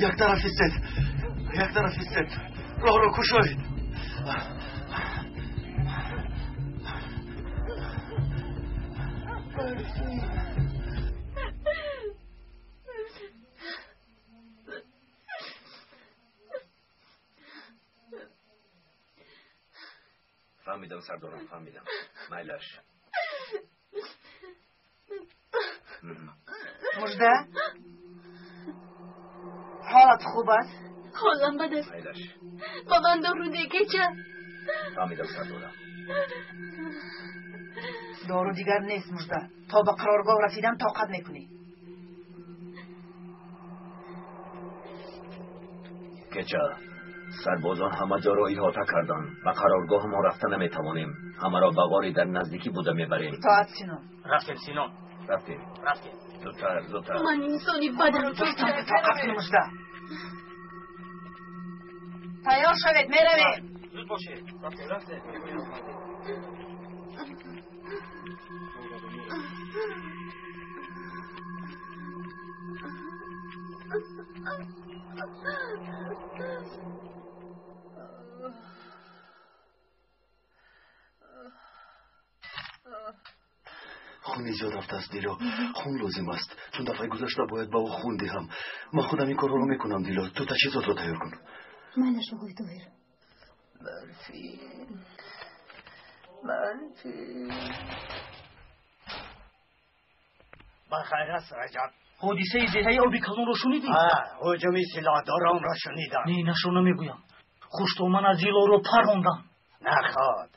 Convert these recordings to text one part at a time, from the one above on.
Як тараф истед, як тараф истед, роҳро кушоед. Фаҳмидам, сардорам, фаҳмидам. Майлаш. Мужда, ҳолат хуб аст? Ҳолам бад аст. Майлаш. Ба ман дору де, кеча. Фаҳмидам, сардорам. Дору дигар нест, Мужда. То ба қароргоҳ расидан тоқат мекунӣ. Кеча, сарбозон ҳама ҷоро иҳота карданд. Ба қароргоҳ мо рафта наметавонем. Ҳамаро ба ғори дар наздикӣ буда мебарем. Итоат, Сино. Рафтем, Сино. Рафтем. Рафтем. Зудтар, зудтар. Ман инсони бадам, кеча. Тоқат кун, Мужда. Тайёр шавед, меравем. Зуд бошед. Рафтем, рафтем. Хуни зиёд рафтааст, Дило. Хун лозим аст. Чун дафъаи гузашта бояд ба ӯ хун диҳам. Ман худам ин корҳоро мекунам, Дило. Ту таҷҳизотро тайёр кун. Майлаш, оғои Тоҳир. Барфин, Барфин. Ба хайр аст, Раҷаб. Ҳодисаи деҳаи оби калонро шунидӣ? Ҳуҷуми силоҳдоронро шунидам. Не, нашро намегӯям. Хуштоман аз зилолро парондам. Наход,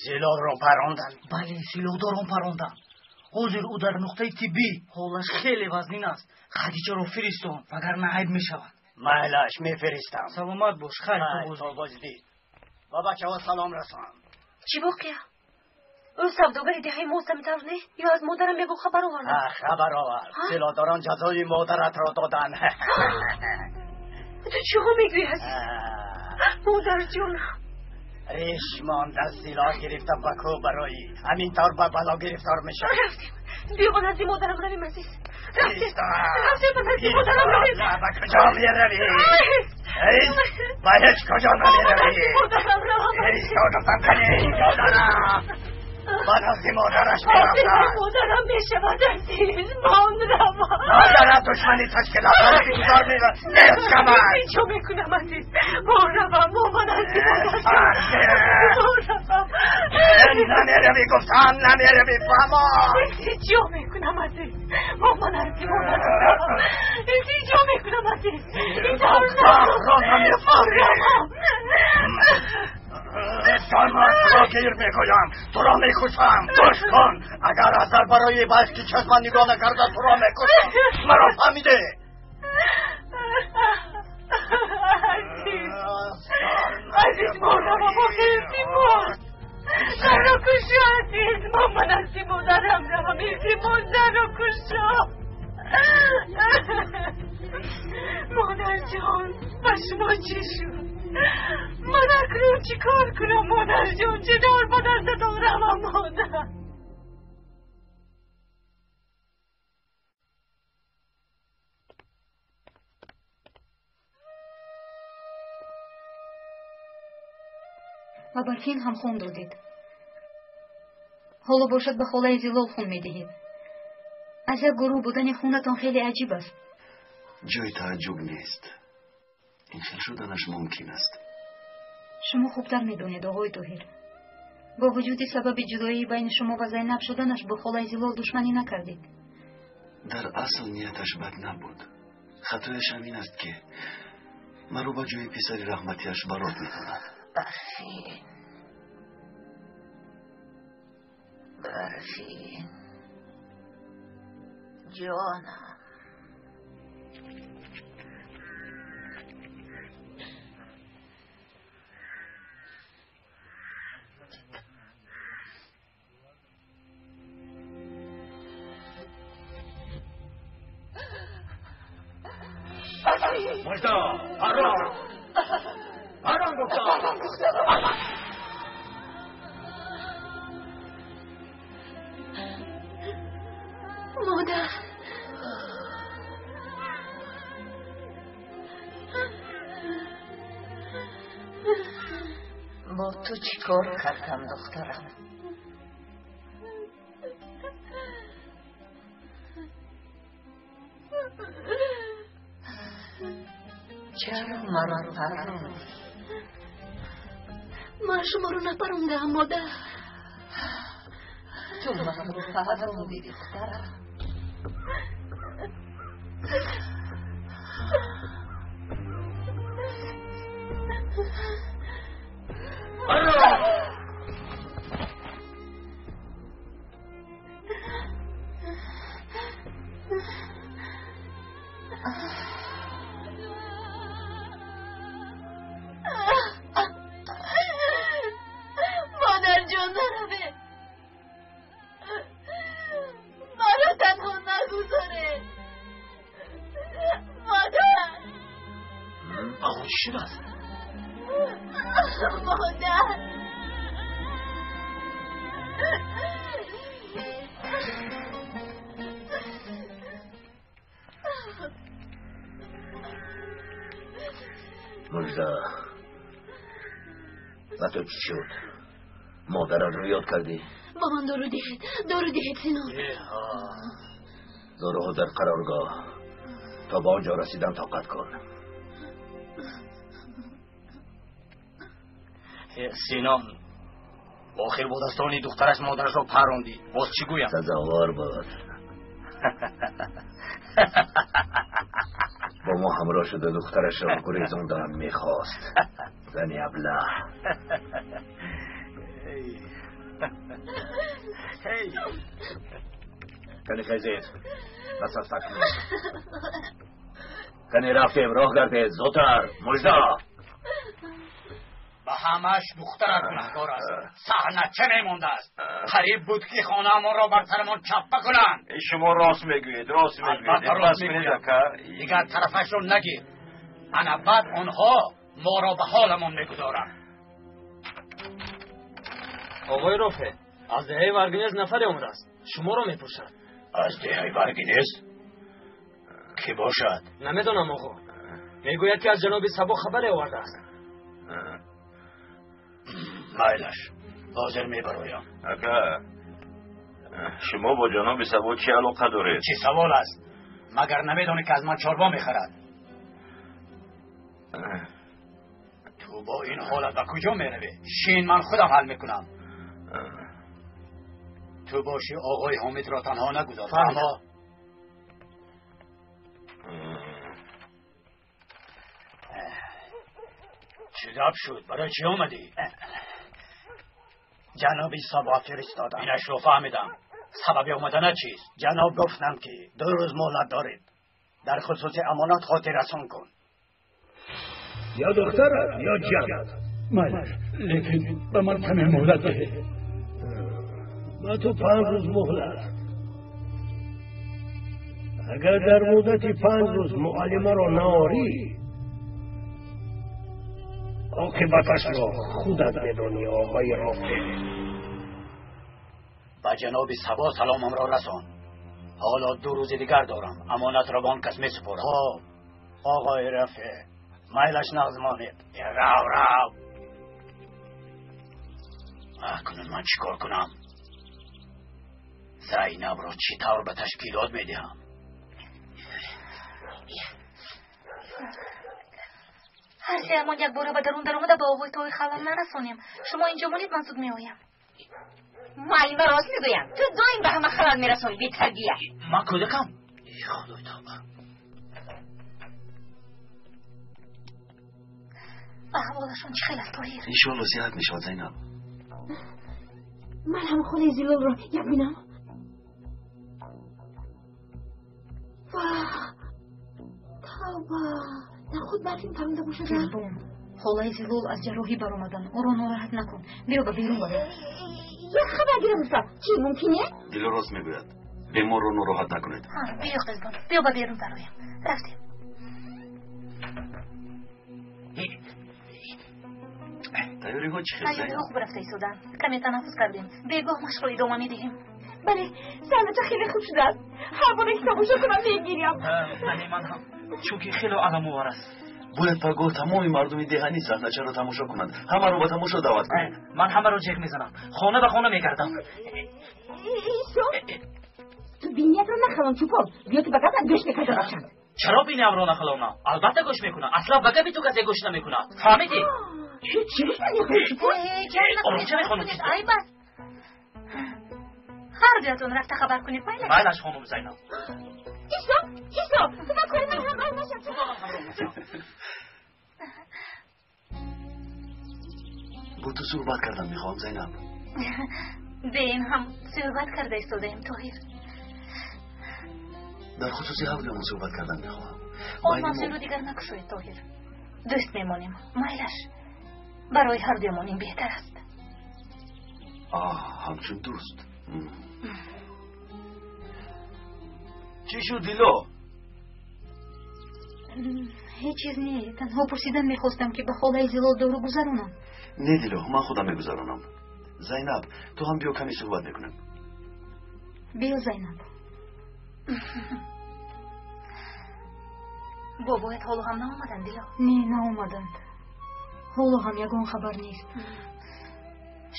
зилолро парондан? Бале, силоҳдорон паронданд. Ҳозир ӯ дар нуқтаи тиббӣ. Ҳолаш хеле вазнин аст. Хадичаро фиристон, вагарна айб мешавад. Майлаш, мефиристам. Саломат бош, хайр то боздид. Ба бачаҳо салом расон. Чӣ воқеа? Ӯ савдогари деҳаи мост ҳамин не? Ё аз модарам ягон хабар овард? Хабар овард. Силоҳдорон ҷазои модаратро доданд. Ту чиҳо мегӯӣ, азиз? Модарҷонам. Реш монда силоҳ гирифта ба кӯҳ барои ҳамин тавр ба бало гирифтор мешавӣ. Рафтем. Биё ба назди модарам равем, азиз. Рафтем. Рафтем ба назди модарам равем. Ба куҷо меравӣ? Ба ҳеҷ куҷо намеравӣ. Модарам равам. Исто гуфтам, кани инҷо дорам. Ба назди модараш мерафтам. Модарам мешавад, азиз. Ман равам. Модарат душмани ташкилотро бигузор меравад. Мешавад. Чӣ мекунам, азиз? Ман равам. Мо ба назди модарам. Ман равам. Намеравӣ гуфтам, намеравӣ, фаҳмо. Чӣ мекунам, азиз? Мо ба назди модарам равам. Чӣ мекунам, азиз? Гуфтамро намефаҳмӣ. Ҷонатро гир мегӯям, туро мекушам. Гӯш кун, агар аз дар барои башки чашма нигоҳ накарда туро мекушам. Маро фаҳмидӣ? Азиз, азиз, модарам, илтимос. Наро кушо, азиз. Ман ба назди модарам равам. Илтимос, наро кушо. Модарҷон, ба шумо чӣ шуд? Ман акнун чӣ кор кунам, модарҷон? Чӣ тавр ба дастатон равам, модар? Ва Барфин ҳам хун додед. Ҳоло бошад ба холаи Зилол хун медиҳед. Аз як гурӯҳ будани хунатон хеле аҷиб аст. Ҷои тааҷҷуб нест. Ин хел шуданаш мумкин аст. Шумо хубтар медонед, оғои Тоҳир. Бо вуҷуди сабаби ҷудоии байни шумо ва Зайнаб шуданаш бо холаи Зилол душманӣ накардед. Дар асл нияташ бад набуд. Хатояш ҳамин аст, ки маро ба ҷои писари раҳматиаш барот медонад. Барфин, Барфин, ҷонам. Мужда, парон! Парон гуфтам! Модар. Бо ту чӣ кор кардам, духтарам? Чаро маро парондӣ? Ман шуморо напарондаам, модар. Ту маро парондӣ, духтарам. Модарҷон, наравед. Маро танҳо нагузоред. Модар. Оғо, чӣ шудааст? Модар. Мужда, ба ту чӣ шуд? Модаратро ёд кардӣ? Ба ман дору диҳед, дору диҳед, Синон. Доруҳо дар қароргоҳ. То ба он ҷо расидан тоқат кун. Синон, охир бо дастони духтараш модарашро парондӣ. Боз чӣ гӯям? Сазовор буд. Бо мо ҳамроҳ шуда духтарашро гурезондан мехост. Зани аблаҳ. Кани хезед, бас аст акнун. Кани рафтем, роҳ гардед, зудтар, мужда. Ба ҳамаш духтарат гунаҳкор аст. Саҳна чӣ мемондааст? Қариб буд, ки хонаамонро бар сарамон чаппа кунанд. Шумо рост мегӯед, рост мегӯед. Рост мегӯям. Дигар тарафашро нагир. Ана баъд онҳо моро ба ҳоламон мегузоранд. Оғои Рофе, аз деҳаи Варгинез нафаре омадааст. Шуморо мепурсад. Аз деҳаи Варгинез? Кӣ бошад? Намедонам, оғо. Мегӯяд, ки аз ҷаноби Сабо хабаре овардааст. Майлаш, ҳозир мебароям. Ака, шумо бо ҷаноби Сабо чӣ алоқа доред? Чӣ савол аст? Магар намедонӣ, ки аз ман чорво мехарад? Ту бо ин ҳолат ба куҷо меравӣ? Шин, ман худам ҳал мекунам. Ту бошӣ, оғои Ҳомидро танҳо нагузор. Фаҳмо? Чӣ гап шуд? Барои чӣ омадӣ? Ҷаноби Сабо фиристодам. Инашро фаҳмидам. Сабаби омадана чист? Ҷаноб гуфтанд, ки 2 рӯз муҳлат доред. Дар хусуси амонат хотиррасон кун. Ё духтарат, ё ҷанат. Майлаш, лекин ба ман каме муҳлат диҳед. Ба ту 5 рӯз муҳлат. Агар дар муддати 5 рӯз муаллимаро наорӣ, оқибаташро худат медонӣ, оғои Рофе. Ба ҷаноби Сабо саломамро расон. Ҳоло 2 рӯзи дигар дорам. Амонатро ба он кас месупорам. Хоб, оғои Рафе, майлаш нағз монед. Рав, рав. Акнун ман чӣ кор кунам? Зайнабро чӣ тавр ба ташкилот медиҳам? Ҳар сеамон якбора ба дарун даромада ба оғои Тоҳир халал нарасонем. Шумо инҷо монед, ман зуд меоям. Муаллима рост мегӯям. Ту доим ба ҳама халал мерасонӣ, бетарбия. Ман кӯдакам. Худои тавба. Аҳволашон чӣ хел аст, Тоҳир? Иншоалло сиҳат мешавад, Зайнаб. Ман ҳам хонаи Зилолро як бинам. Ваҳ, тавба, дар худ барфин паронда бошад. Қизбон, холаи Зилол аз ҷарроҳӣ баромадан. Ӯро нороҳат накун. Биё ба берун барем. Як хабар гирам, гуфтам. Чӣ мумкине? Дило рост мегӯяд. Беморро нороҳат накунед. Биё қизбон, биё ба берун бароем. Рафтем. Тайёриҳо чӣ хел? Тайёриҳо хуб рафта истоданд. Каме танаффус кардем. Бегоҳ машқро идома медиҳем. Бале, саҳнача хеле хуб шудааст. Ҳар боре ки тамошо кунам мегирям. Бале, ман ҳам, чунки хело аламовар аст. Бояд пагоҳ тамоми мардуми деҳа низ саҳначаро тамошо кунанд. Ҳамаро ба тамошо даъват кунед. Ман ҳамаро ҷеғ мезанам, хона ба хона мегардам. Исо, ту биниятро нахалон, чӯпон. Биё, ки ба гапат гӯш мекарда бошанд. Чаро биниамро нахалонам? Албатта гӯш мекунам. Асло ба гапи ту касе гӯш намекунад, фаҳмидӣ? Чӣ гуфтан мехоҳӣ, чӯпон? Оромча мехонам. Айб аст. Ҳар дуятон рафта хабар кунед, майлаш. Майлаш, хонум Зайнаб. Исо, Исо, ту ба кори ман ҳамроҳ нашав. Бо ту суҳбат кардан мехоҳам, Зайнаб. Бе ин ҳам суҳбат карда истодаем, Тоҳир. Дар хусуси ҳавлиамон суҳбат кардан мехоҳам. Он мавзӯъро дигар накушоед, Тоҳир. Дӯст мемонем, майлаш. Барои ҳар дуямон ин беҳтар аст. Ҳамчун дӯст. Чӣ шуд, Дило? Ҳеҷ чиз не, танҳо пурсидан мехостам, ки ба холаи Зилол дору гузаронам. Не, Дило, ман худам мегузаронам. Зайнаб, ту ҳам биё, каме суҳбат мекунем. Биё, Зайнаб. Бобоят ҳоло ҳам наомаданд, Дило? Не, наомаданд. Ҳоло ҳам ягон хабар нест.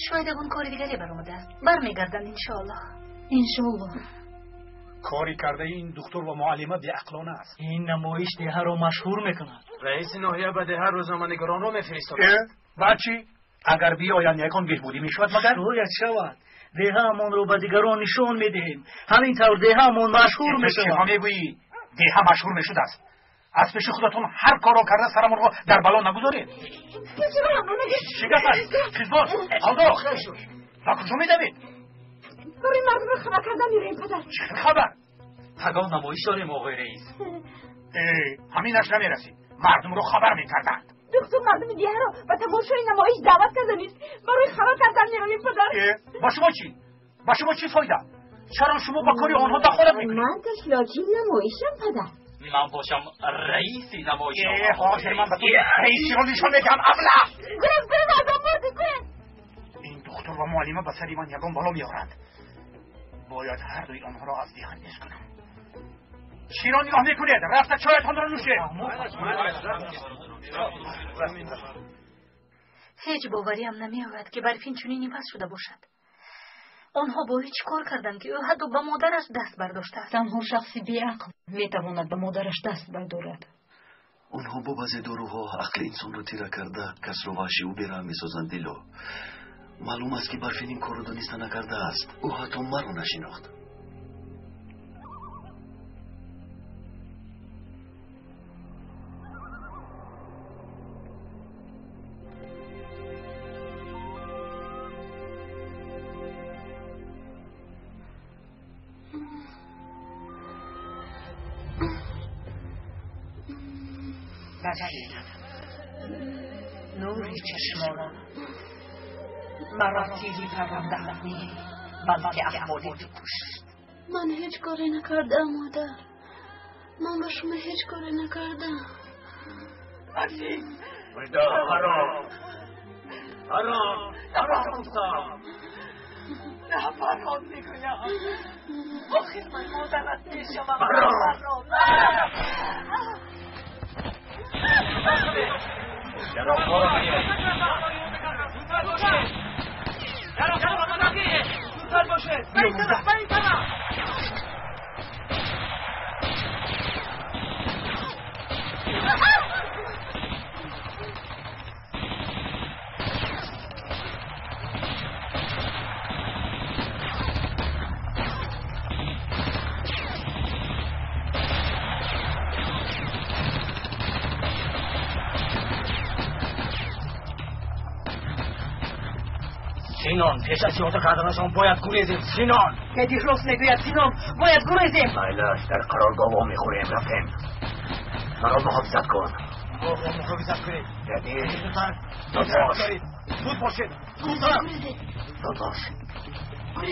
Шояд ягон кори дигаре баромадааст. Бармегарданд, иншоаллоҳ. Иншоаллоҳ. Кори кардаи ин духтур ва муаллима беақлона аст. Ин намоиш деҳаро машҳур мекунад. Раиси ноҳия ба деҳа рӯзноманигоронро мефиристод. Баъд чӣ? Агар биёянд, ягон беҳбудӣ мешавад магар? Шояд шавад. Деҳаамонро ба дигарон нишон медиҳем. Ҳамин тавр деҳаамон машҳур мешавад. Чиҳо мегӯӣ? Деҳа машҳур мешудааст. Аз пеши худатон ҳар корро карда сарамонро дар бало нагузоред. Чӣ гап аст? Қизбоз, алдо, ба куҷо медавед? Барои мардумро хабар кардан меравем, падар. Чӣ хабар? Пагоҳ намоиш дорем, оғои раис. Ҳаминаш намерасид. Мардумро хабар мекарданд. Духтур мардуми деҳаро ба тамошои намоиш даъват карданист. Барои хабар кардан меравем, падар. Ба шумо чӣ? Ба шумо чӣ фоида? Чаро шумо ба кори онҳо дахолат мекунед? Ман ташкилотчии намоишам, падар. Ман бошам раиси намоиш. Ҳозир ман ба ту раисиро нишон медиҳам, аблаҳ! Гурез, гурез, аз он бурди, гурез! Ин духтур ва муаллима ба сари ман ягон бало меоранд. Бояд ҳар дуи онҳоро аз деҳа низ кунам. Чиро нигоҳ мекунед? Рафта чоятонро нӯшед. Ҳеҷ бовариам намеояд, ки Барфин чунин иваз шуда бошад. Онҳо бо ӯ чӣ кор карданд, ки ӯ ҳатто ба модараш даст бардоштааст? Танҳо шахси беақл метавонад ба модараш даст бардорад. Онҳо бо баъзе доруҳо ақли инсонро тира карда, касро ваҳшиву бераҳм месозанд, Дило. Маълум аст, ки Барфин ин корро дониста накардааст. Ӯ ҳатто маро нашинохт. Нури чашмонам, маро тири паррандаат не, балки аҳволи ту кушт. Ман ҳеҷ коре накардаам, модар. Ман ба шумо ҳеҷ коре накардаам. Барфин! Мужда, ҳаром! Ҳаром! Ҳаром гуфтам! На, парон мегӯям. Охир ман модарат мешавам. Парон! Чароғҳоро биёред. Зудтар бошед! Чароғҳоро биёред! Зудтар бошед! Ба ин тараф, ба ин тараф! Синон, пеш аз иҳота карданашон бояд гурезем. Синон! Кадир рост мегӯяд, Синон, бояд гурезем. Майлаш, дар қароргоҳ вомехӯрем. Рафтем. Маро муҳофизат кун. Моро муҳофизат кунед. Кадир, Зудтар! зуд бош. Зуд бошед! Зудтар! Зуд бош.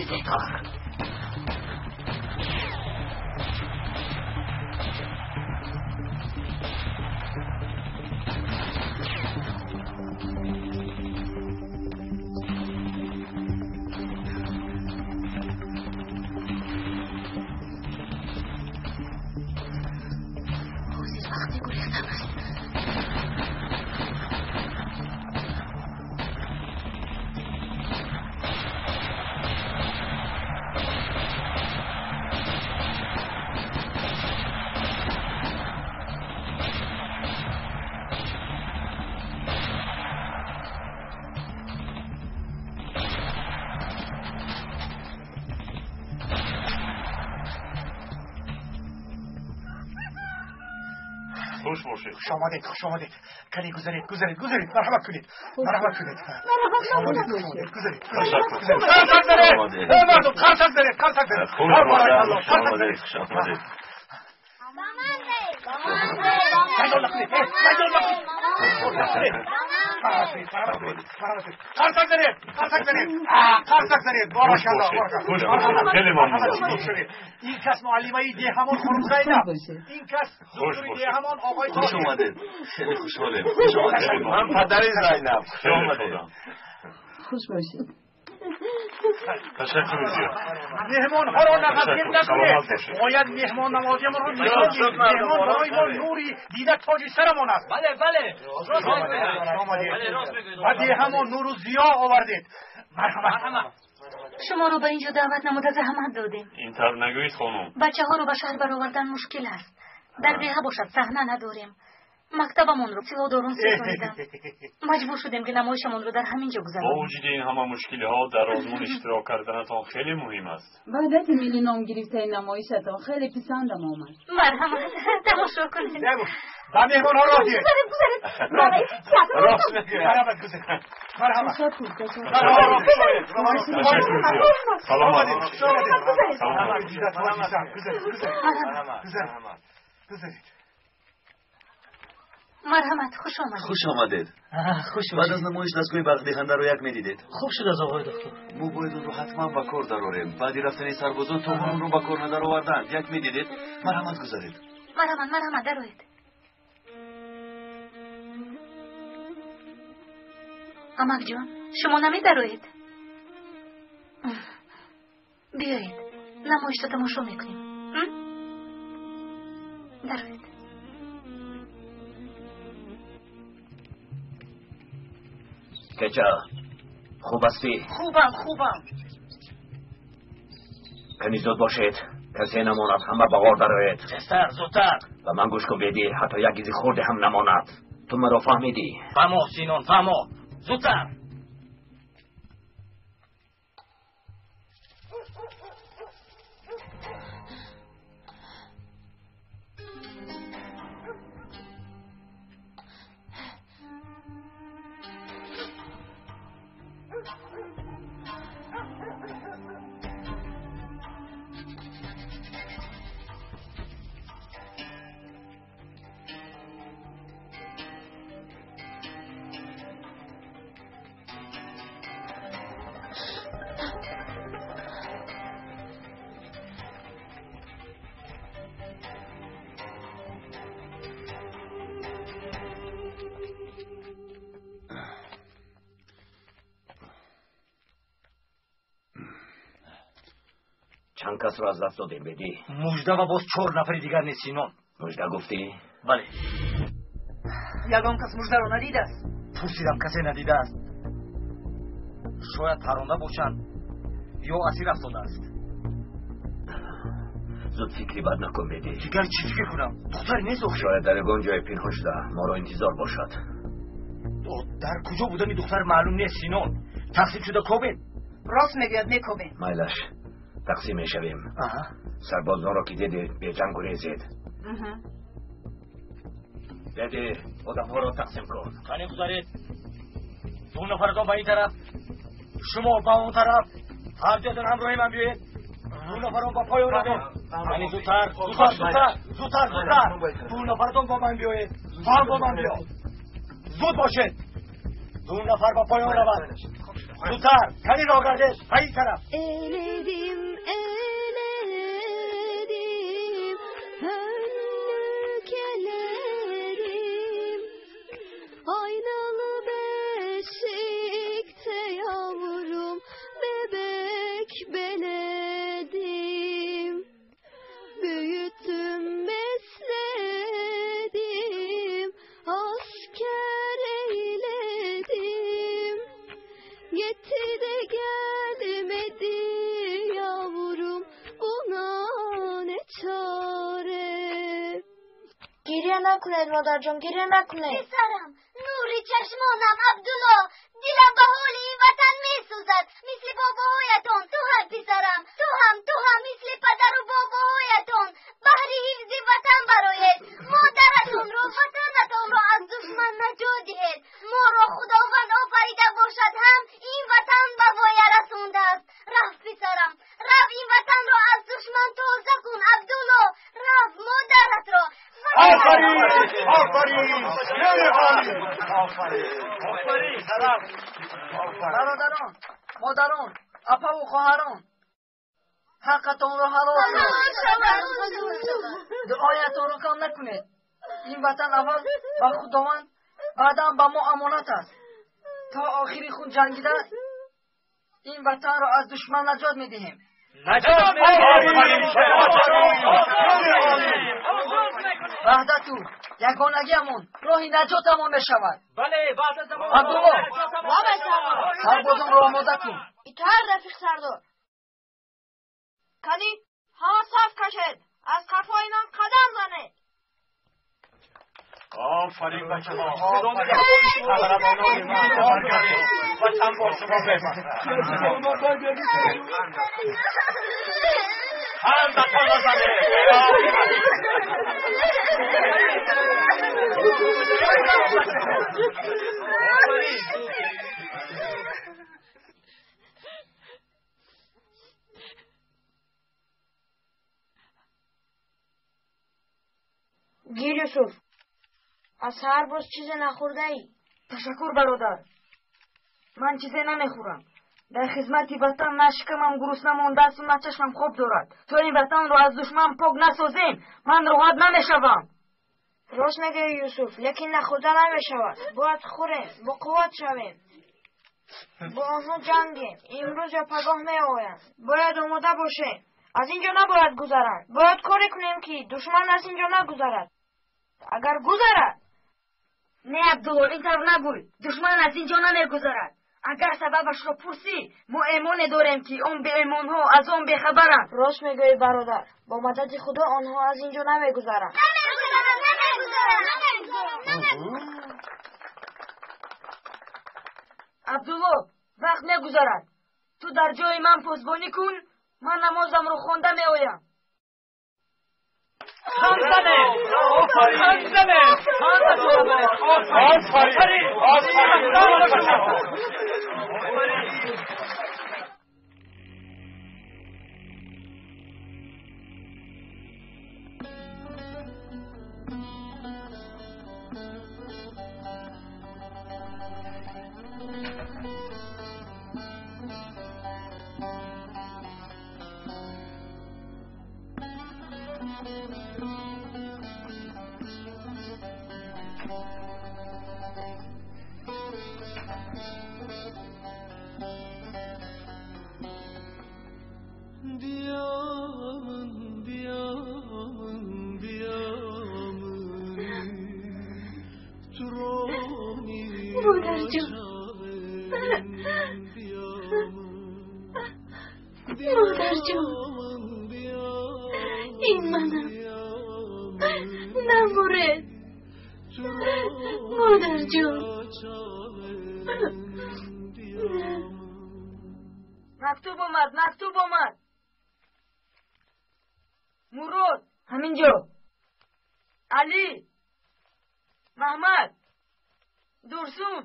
Зудтар. Ҳозир вақти гурехтан аст. Хуш бошед. Хуш омадед, хуш омадед. Кани гузаред, гузаред, гузаред. Марҳамат кунед. Марҳамат кунед. Марҳамат. Гузаред, гузаред. Қарсак занед. Эй мардум, қарсак занед, қарсак занед. Хуш омадед, хуш омадед, хуш омадед. Қарсак занед, қарсак занед. Қарсак занед. Баракаллоҳ, баракаллоҳ. Хеле мамнун. Ин кас муаллимаи деҳамон хонум Зайнаб. Ин кас духтури деҳамон оқои Хуш омадед. Хеле хушҳолем. Хуш омадед. Ман падари Зайнаб. Хуш омадед. Хуш бошед. Ташаккур зиёд. Меҳмонҳоро нағазгир накунед. Бояд меҳмоннавозиамонро нишон диҳем. Меҳмон барои мо нури дида тоҷи сарамон аст. Бале, бале. Рост мегӯед. Ба деҳамон нуру зиё овардед. Марҳамат. Шуморо ба ин ҷо даъват намуда заҳмат додем. Ин тавр нагӯед, хонум. Бачаҳоро ба шаҳр баровардан мушкил аст. Дар деҳа бошад саҳна надорем. Мактабамонро силоҳдорон сӯзониданд. Маҷбур шудем, ки намоишамонро дар ҳамин ҷо гузаронем. Бо вуҷуди ин ҳама мушкилиҳо дар озмун иштирок карданатон хеле муҳим аст. Ваҳдати миллӣ ном гирифтаи намоишатон хеле писандам омад. Марҳамат, тамошо кунед. Ба меҳмонҳо роҳ диҳед. Гузаред, гузаред. Рост мегӯяд. Марҳамат, гузаред. Марҳамат. Ташаккур, ташаккур. Саломат. Хуш омадед. Саломат. Гузаред, гузаред. Гузаред. Гузаред. Марҳамат, хуш омадед. Хуш омадед. Хуш Баъд аз намоиш дастгоҳи барқдиҳандаро як медидед. Хуб шуд аз оқои доктор. Мо бояд онро ҳатман ба кор дарорем. Баъди рафтани сарбозон то онро ба кор надароварданд. Як медидед. Марҳамат, гузаред. Марҳамат, марҳамат, дароед. Амакҷон, шумо намедароед? Биёед, намоишро тамошо мекунем. Дароед. Кеча, хуб ҳастӣ? Хубам, хубам. Кани зуд бошед, касе намонад, ҳама ба ғор дароед. Тезтар, зудтар. Ба ман гӯш кун, Беди, ҳатто як гизи хурде ҳам намонад. Ту маро фаҳмидӣ? Фаҳмо, Синон, фаҳмо. Зудтар. Чанд касро аз даст додем, Беди? Мужда ва боз 4 нафари дигар нест, Синон. Мужда гуфтӣ? Бале. Ягон кас муждаро надидааст? Пурсидам, касе надидааст. Шояд паронда бошанд ё асир афтодааст. Зуд фикри бад накун, Беди. Дигар чӣ фикр кунам? Духтаре нест охир. Шояд дар ягон ҷое пинҳон шуда, моро интизор бошад. Дар куҷо будани духтар маълум нест, Синон. Тақсим шуда кобем. Рост мегӯяд, мекобем. Майлаш, тақсим мешавем. Сарбозонро ки диди, беҷанг гурезед. Деди, одамҳоро тақсим кун. Кани гузаред. 2 нафаратон ба ин тараф, шумо ба он тараф. Ҳар ҷоятон ҳамроҳи ман биёед. 2 нафарон ба поён равед. Кани зудтар, зудтар, зудтар, зудтар, зудтар. 2 нафаратон бо ман биёед. Ту ҳам бо ман биё. Зуд бошед. 2 нафар ба поён равад. Зудтар, кани роҳ гардед ба ин тараф. Eledim, eledim, önlük aynalı beşikte yavrum bebek beledim. Büyüttüm, besledim, asker eyledim. Yetti de gelmedi yavrum, buna ne çare? Гиря накунед, модарҷон, гиря накунед. Писарам, нури чашмонам, Абдулло, дилам ба ҳоли ин ватан месӯзад, мисли бобоҳоятон. Ту ҳам, писарам, ту ҳам мисли падару бобоҳоятон баҳри ҳифзи ватан бароед. Модаратонро, ватан Офарин! Офарин! Хеле олӣ! Офарин! Офарин! Шараф! Бародарон, модарон, апаву хоҳарон, ҳаққатонро ҳалол шавад. Дуоятонро кам накунед. Ин ватан аввал ба Худованд, баъдан ба мо амонат аст. То охири хун ҷангида ин ватанро аз душман наҷот медиҳем. Наҷот медиҳем! Ваҳдату ягонагиамон роҳи наҷотамон мешавад. Бале, ваҳдатамон. Абдулло, сарбозонро омода кун. Итоат, рафиқ сардор. Кани, ҳама саф кашед, аз қафои ман қадам занед. Офарин, бачаҳо! Қаҳрамонони ман, баргардед! Ватан бо шумо мебахшад! Ҳаматонро занед! Гир, Юсуф, аз саҳар боз чизе нахӯрдаӣ. Ташаккур, бародар, ман чизе намехӯрам. Дар хизмати ватан на шикамам гурусна мондаасту на чашмам хоб дорад. То ин ватанро аз душман пок насозем, ман роҳат намешавам. Рост мегӯӣ, Юсуф, лекин нахӯрда намешавад. Бояд хӯрем, боқувват шавем, бо онҳо ҷангем. Имрӯз ё пагоҳ меоянд, бояд омода бошем. Аз ин ҷо набояд гузаранд. Бояд коре кунем, ки душман аз ин ҷо нагузарад. Агар гузарад... Не, Абдулло, ин тавр нагӯй. Душман аз ин ҷо намегузарад. Агар сабабашро пурсӣ, мо эмоне дорем, ки он беэмонҳо аз он бехабаранд. Рост мегӯӣ, бародар, бо мадади Худо онҳо аз ин ҷо намегузаранд. Абдулло, вақт мегузарад. Ту дар ҷои ман посбонӣ кун, ман намозамро хонда меоям. Хам занед! Хам занед! Офарин! Офарин! Модарҷон, модарҷон, ин манам. Намуред, модарҷон. Мактуб омад, мактуб омад. Мурод, ҳамин ҷо. Алӣ, Маҳмад, Дурсун.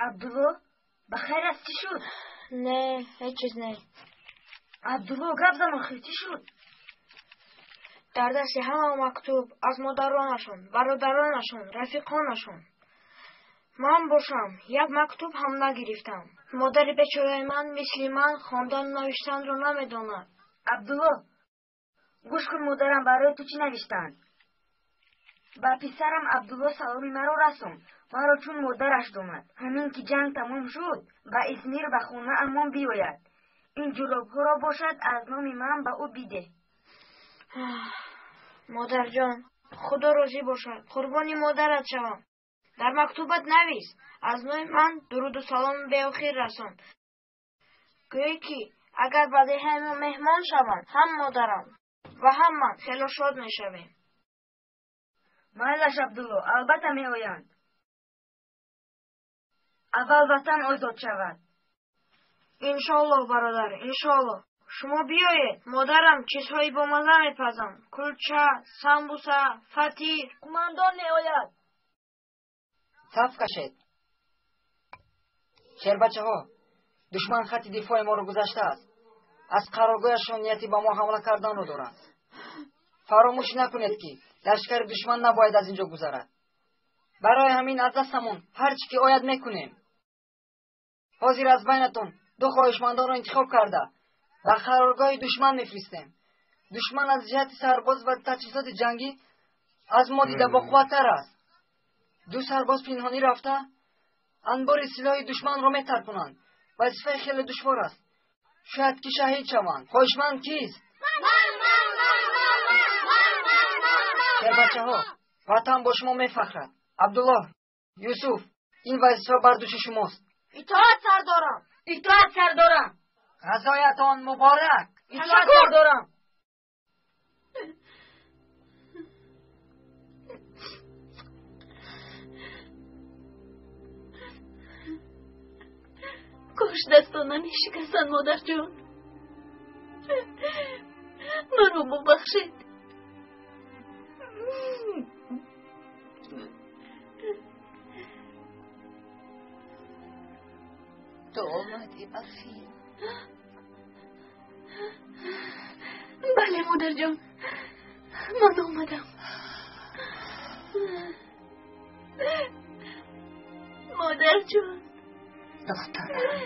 Абдулло, ба хайр аст, чӣ шуд? Не, ҳеҷ чиз не. Абдулло, гап зан охир, чӣ шуд? Дар дасти ҳама мактуб аз модаронашон, бародаронашон, рафиқонашон. Ман бошам, як мактуб ҳам нагирифтам. Модари бечораи ман мисли ман хондану навиштанро намедонад. Абдулло, гӯш кун, модарам барои ту чӣ навиштаанд. Ба писарам Абдулло саломи маро расон, маро чун модараш донад. Ҳамин ки ҷанг тамом шуд, ба Измир ба хонаамон биёяд. Ин ҷӯробҳоро бошад аз номи ман ба ӯ бидеҳ. Модарҷон, Худо розӣ бошад, қурбони модарат шавам. Дар мактубат навис, аз номи ман дуруду саломи беохир расон. Гӯӣ, ки агар ба деҳаи мо меҳмон шаванд, ҳам модарам ва ҳам ман хело шод мешавем. Майлаш, Абдулло, албатта меоянд. Аввал ватан озод шавад. Иншоаллоҳ, бародар, иншоаллоҳ. Шумо биёед, модарам чизҳои бомазза мепазам: кулча, самбуса, фатир. Қумандон меояд. Саф кашед. Шербачаҳо, душман хатти дифои моро гузаштааст. Аз қароргоҳашон нияти ба мо ҳамла карданро доранд. Фаромӯш накунед, ки лашкари душман набояд аз ин ҷо гузарад. Барои ҳамин аз дастамон ҳар чӣ ки ояд мекунем. Ҳозир аз байнатон ду хоҳишмандонро интихоб карда ба қароргоҳи душман мефиристем. Душман аз ҷиҳати сарбоз ва таҷҳизоти ҷангӣ аз мо дида боқувваттар аст. Ду сарбоз пинҳонӣ рафта анбори силоҳи душманро метаркунанд. Вазифаи хеле душвор аст. Шояд ки шаҳид шаванд. Хоҳишманд кист? Шербачаҳо, ватан бо шумо мефахрад. Абдуллоҳ, Юсуф, ин вазифа бар дӯши шумост. Итоат сардорам, итоат сардорам. Ғазоятон муборак. Итоат сардорам. Кош дастон намешикастанд, модарҷон. Маро бубахшед. Ту омадӣ, Барфин? Бале, модарҷон, ман омадам. Модарҷон. Духтарам,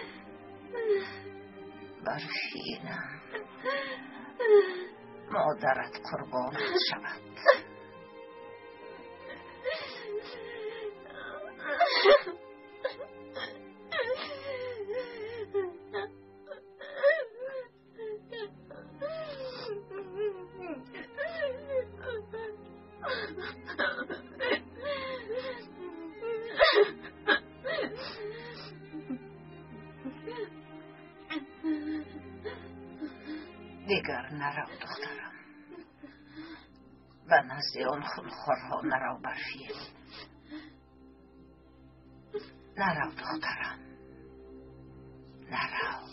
Барфинам, модарат қурбонат шавад. Дигар нарав, духтарам. Ба назди он хунхорҳо нарав, Барфин. Нарав, духтарам. Нарав.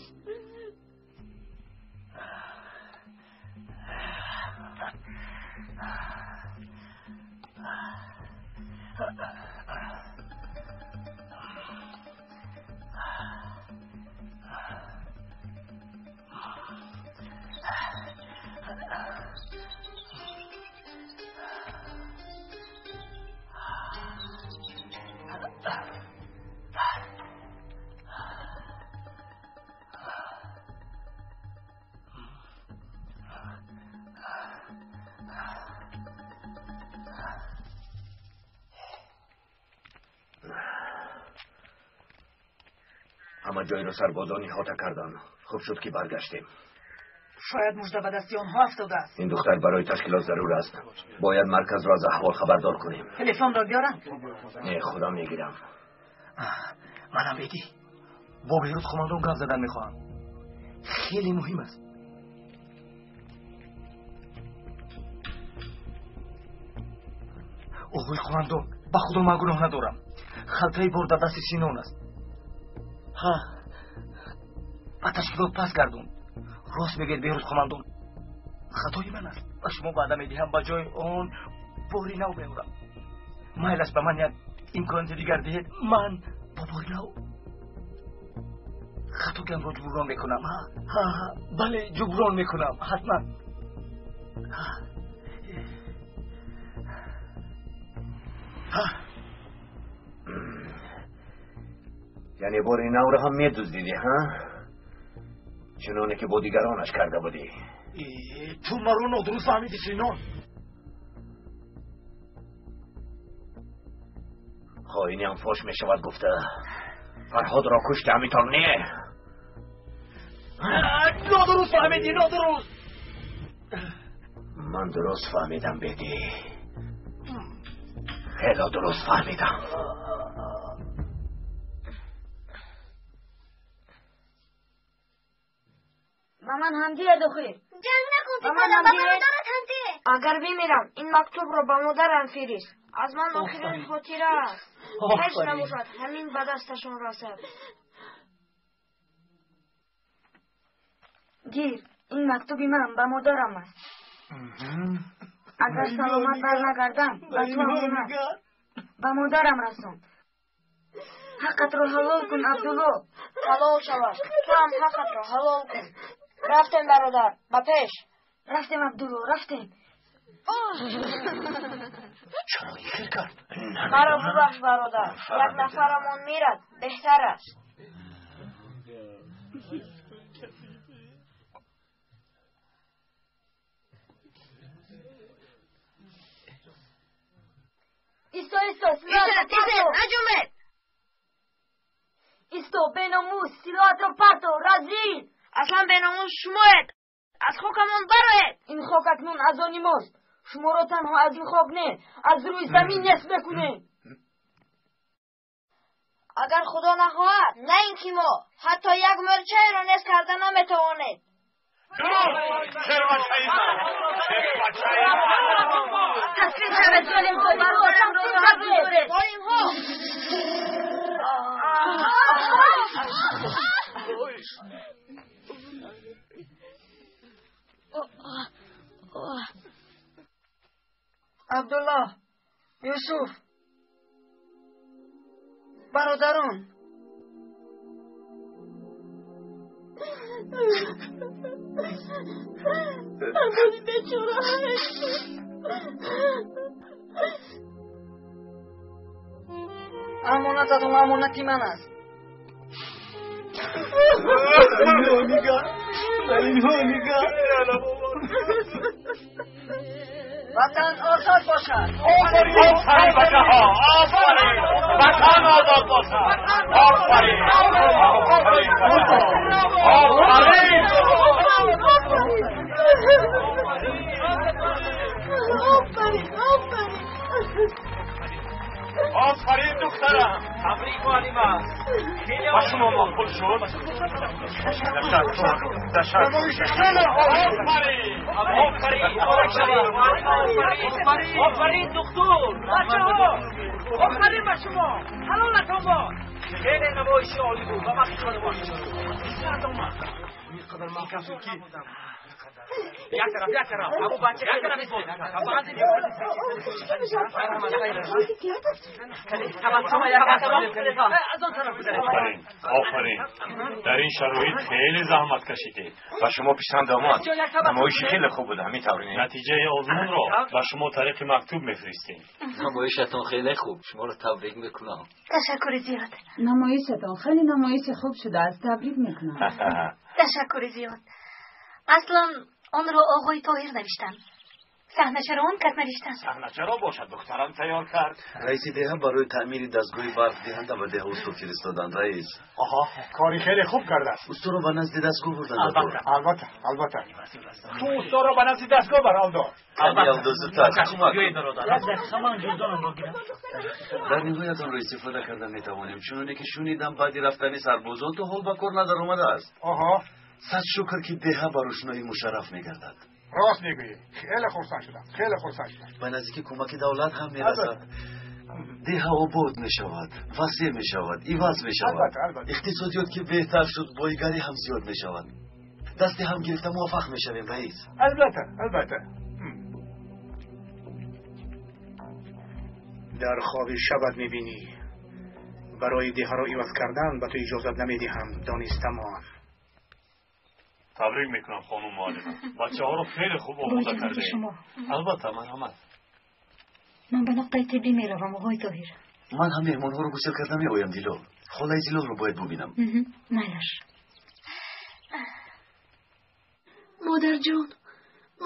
Ҳама ҷойро сарбозон иҳота карданд. Хуб шуд, ки баргаштем. Шояд мужда ба дасти онҳо афтодааст. Ин духтар барои ташкилот зарур аст. Бояд марказро аз аҳвол хабардор кунем. Телефонро биёрам? Не, худам мегирам. Манам Беди. Бо Беҳрӯз қомандон гап задан мехоҳам. Хеле муҳим аст. Оғои қомандон, ба худо ман гуноҳ надорам. Халтаи бор дар дасти Синон аст. Ҳа, ба ташкилот пас гардон. Рост мегӯед, Беҳрӯз қомандон, хатои ман аст. Ба шумо ваъда медиҳам, ба ҷои он бори нав меорам. Майлаш ба ман як имконияти дигар диҳед, ман бо бори нав хатогиамро ҷуброн мекунам. Ҳа, бале, ҷуброн мекунам, ҳатман. Ҳа. Яъне бори навро ҳам медуздидӣ, ҳа? Чуноне ки бо дигаронаш карда будӣ. Ту маро нодуруст фаҳмидӣ, Синон. Хоиниам фош мешавад гуфта. Фарҳодро кушти, ҳаминтор не? Нодуруст фаҳмидӣ, нодуруст. Ман дуруст фаҳмидам, Беди. Хело дуруст фаҳмидам. Ба ман ҳам диҳед охир. Ҷанг накун, писарам, ба бародарат ҳам деҳ. Агар бимирам, ин мактубро ба модарам фирист. Аз ман охирин хотира аст. Ҳеҷ набошад, ҳамин ба дасташон расад. Гир, ин мактуби ман ба модарам аст. Агар саломат барнагардам, ба ту ҳам ба модарам расон. Ҳаққатро ҳалол кун, Абдулло. Ҳалол шавад. Ту ҳам ҳаққатро ҳалол кун. Рафтем, бародар, ба пеш. Рафтем, Абдулло, рафтем. Чаро ин хел кард? Маро бубахш, бародар. Як нафарамон мирад, беҳтар аст. Исто, исто, силоатро парто! Наҷумед! Исто, беномус, силоатро парто, разил! Аслан беномус шумоед! Аз хокамон бароед! Ин хок акнун аз они мост. Шуморо танҳо аз ин хок не, аз рӯи замин нест мекунем. Агар Худо нахоҳад, на ин ки мо, ҳатто як мӯрчаеро нест карда наметавонед. Таслим шавед, золимҳо, бародарамро роҳат бигузоред. Золимҳо! Абдуллоҳ, Юсуф, бародарон. Сарбози бечора. Амонататон амонати ман аст. Ватан озод бошад. Офарин, офарин бачаҳо, офарин. Ватан озод бошад. Офарин, офарин бачаҳо. Офарин. Офарин, офарин. Офарин духтарам. Табрик муаллима. Ба шумо мақбул шуд? Ташаккур, ташаккур. Офарин, офарин, офарин, офарин духтур. Бачаҳо, офарин ба шумо. Ҳалолатон бод. Хеле намоиши олӣ буд ва вақти шумо Инқадар маҳкам шуд ки як тараф, як тараф. Абу бача як тараф буд. Офарин, офарин. Дар ин шароит хеле заҳмат кашидед. Ба шумо писанд омад. Намоиши хеле хуб буд, ҳамин тавр не? Натиҷаи озмунро ба шумо тариқи мактуб мефиристем. Намоишатон хеле хуб. Шуморо табрик мекунам. Ташаккури зиёд. Намоишатон хеле намоиши хуб шудааст. Табрик мекунам. Ташаккури зиёд. Аслан онро оғои Тоҳир навиштанд. Саҳначаро он кас навиштанд. Саҳначаро бошад, духтарам тайёр кард. Раиси деҳа барои таъмири дастгоҳи барқдиҳанда ба деҳа усто фиристоданд, раис. Оҳо, кори хеле хуб кардааст. Усторо ба назди дастгоҳ бурданд. Албатта, албатта, албатта. Ту усторо ба назди дастгоҳ бар, Алдо. Алдо, зудтар. Кӯмак. Биёед, бародар. Як дақиқа ман ҷуздонамро гирам. Дар ниҳоят онро истифода карда метавонем. Чуноне ки шунидам, баъди рафтани сарбозон то ҳол ба кор надаромадааст. Оҳо. Сад шукр ки деҳа ба рӯшноӣ мушарраф мегардад. Рост мегӯӣ. Хеле хурсанд шудам, хеле хурсанд шудам. Ба наздики кӯмаки давлат ҳам мерасад. Деҳа обод мешавад, васеъ мешавад, иваз мешавад. Иқтисодиёт ки беҳтар шуд, бойгарӣ ҳам зиёд мешавад. Дасти ҳам гирифта муваффақ мешавем, раис. Албатта, албатта. Дар хоби шабат мебинӣ. Барои деҳаро иваз кардан ба ту иҷозат намедиҳам, донистамон. Табрик мекунам, хонум муаллима. Бачаҳоро хеле хуб омода кардед. Албатта, марҳамат. Ман ба нуқтаи тиббӣ меравам, оғои Тоҳир. Ман ҳам меҳмонҳоро гусел карда меоям, Дилол. Холаи Зилолро бояд бубинам. Майлаш. Модарҷон,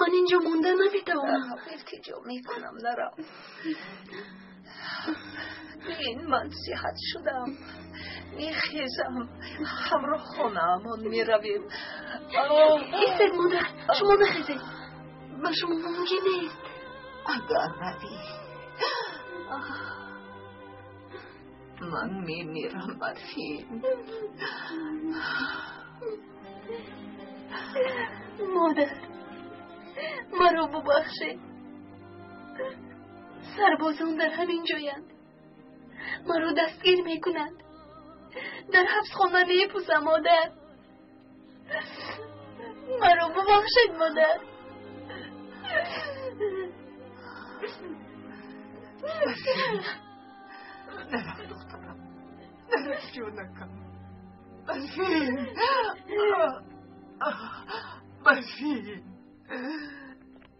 ман инҷо монда наметавонам. Илтиҷо мекунам, нарав. Бин, ман сиҳат шудам. Мехезам, ҳамроҳ хонаамон меравем. Истед, модар, шумо нахезед. Ба шумо мумкин нест. Агар равӣ, ман мемирам, Барфин. Модар, маро бубахшед. Сарбозон дар ҳамин ҷоянд. Маро дастгир мекунанд. Дар ҳабсхона мепӯсам, модар. Маро бубахшед, модар. Нарав, духтарам. Ҷонакам, Барфин, Барфин,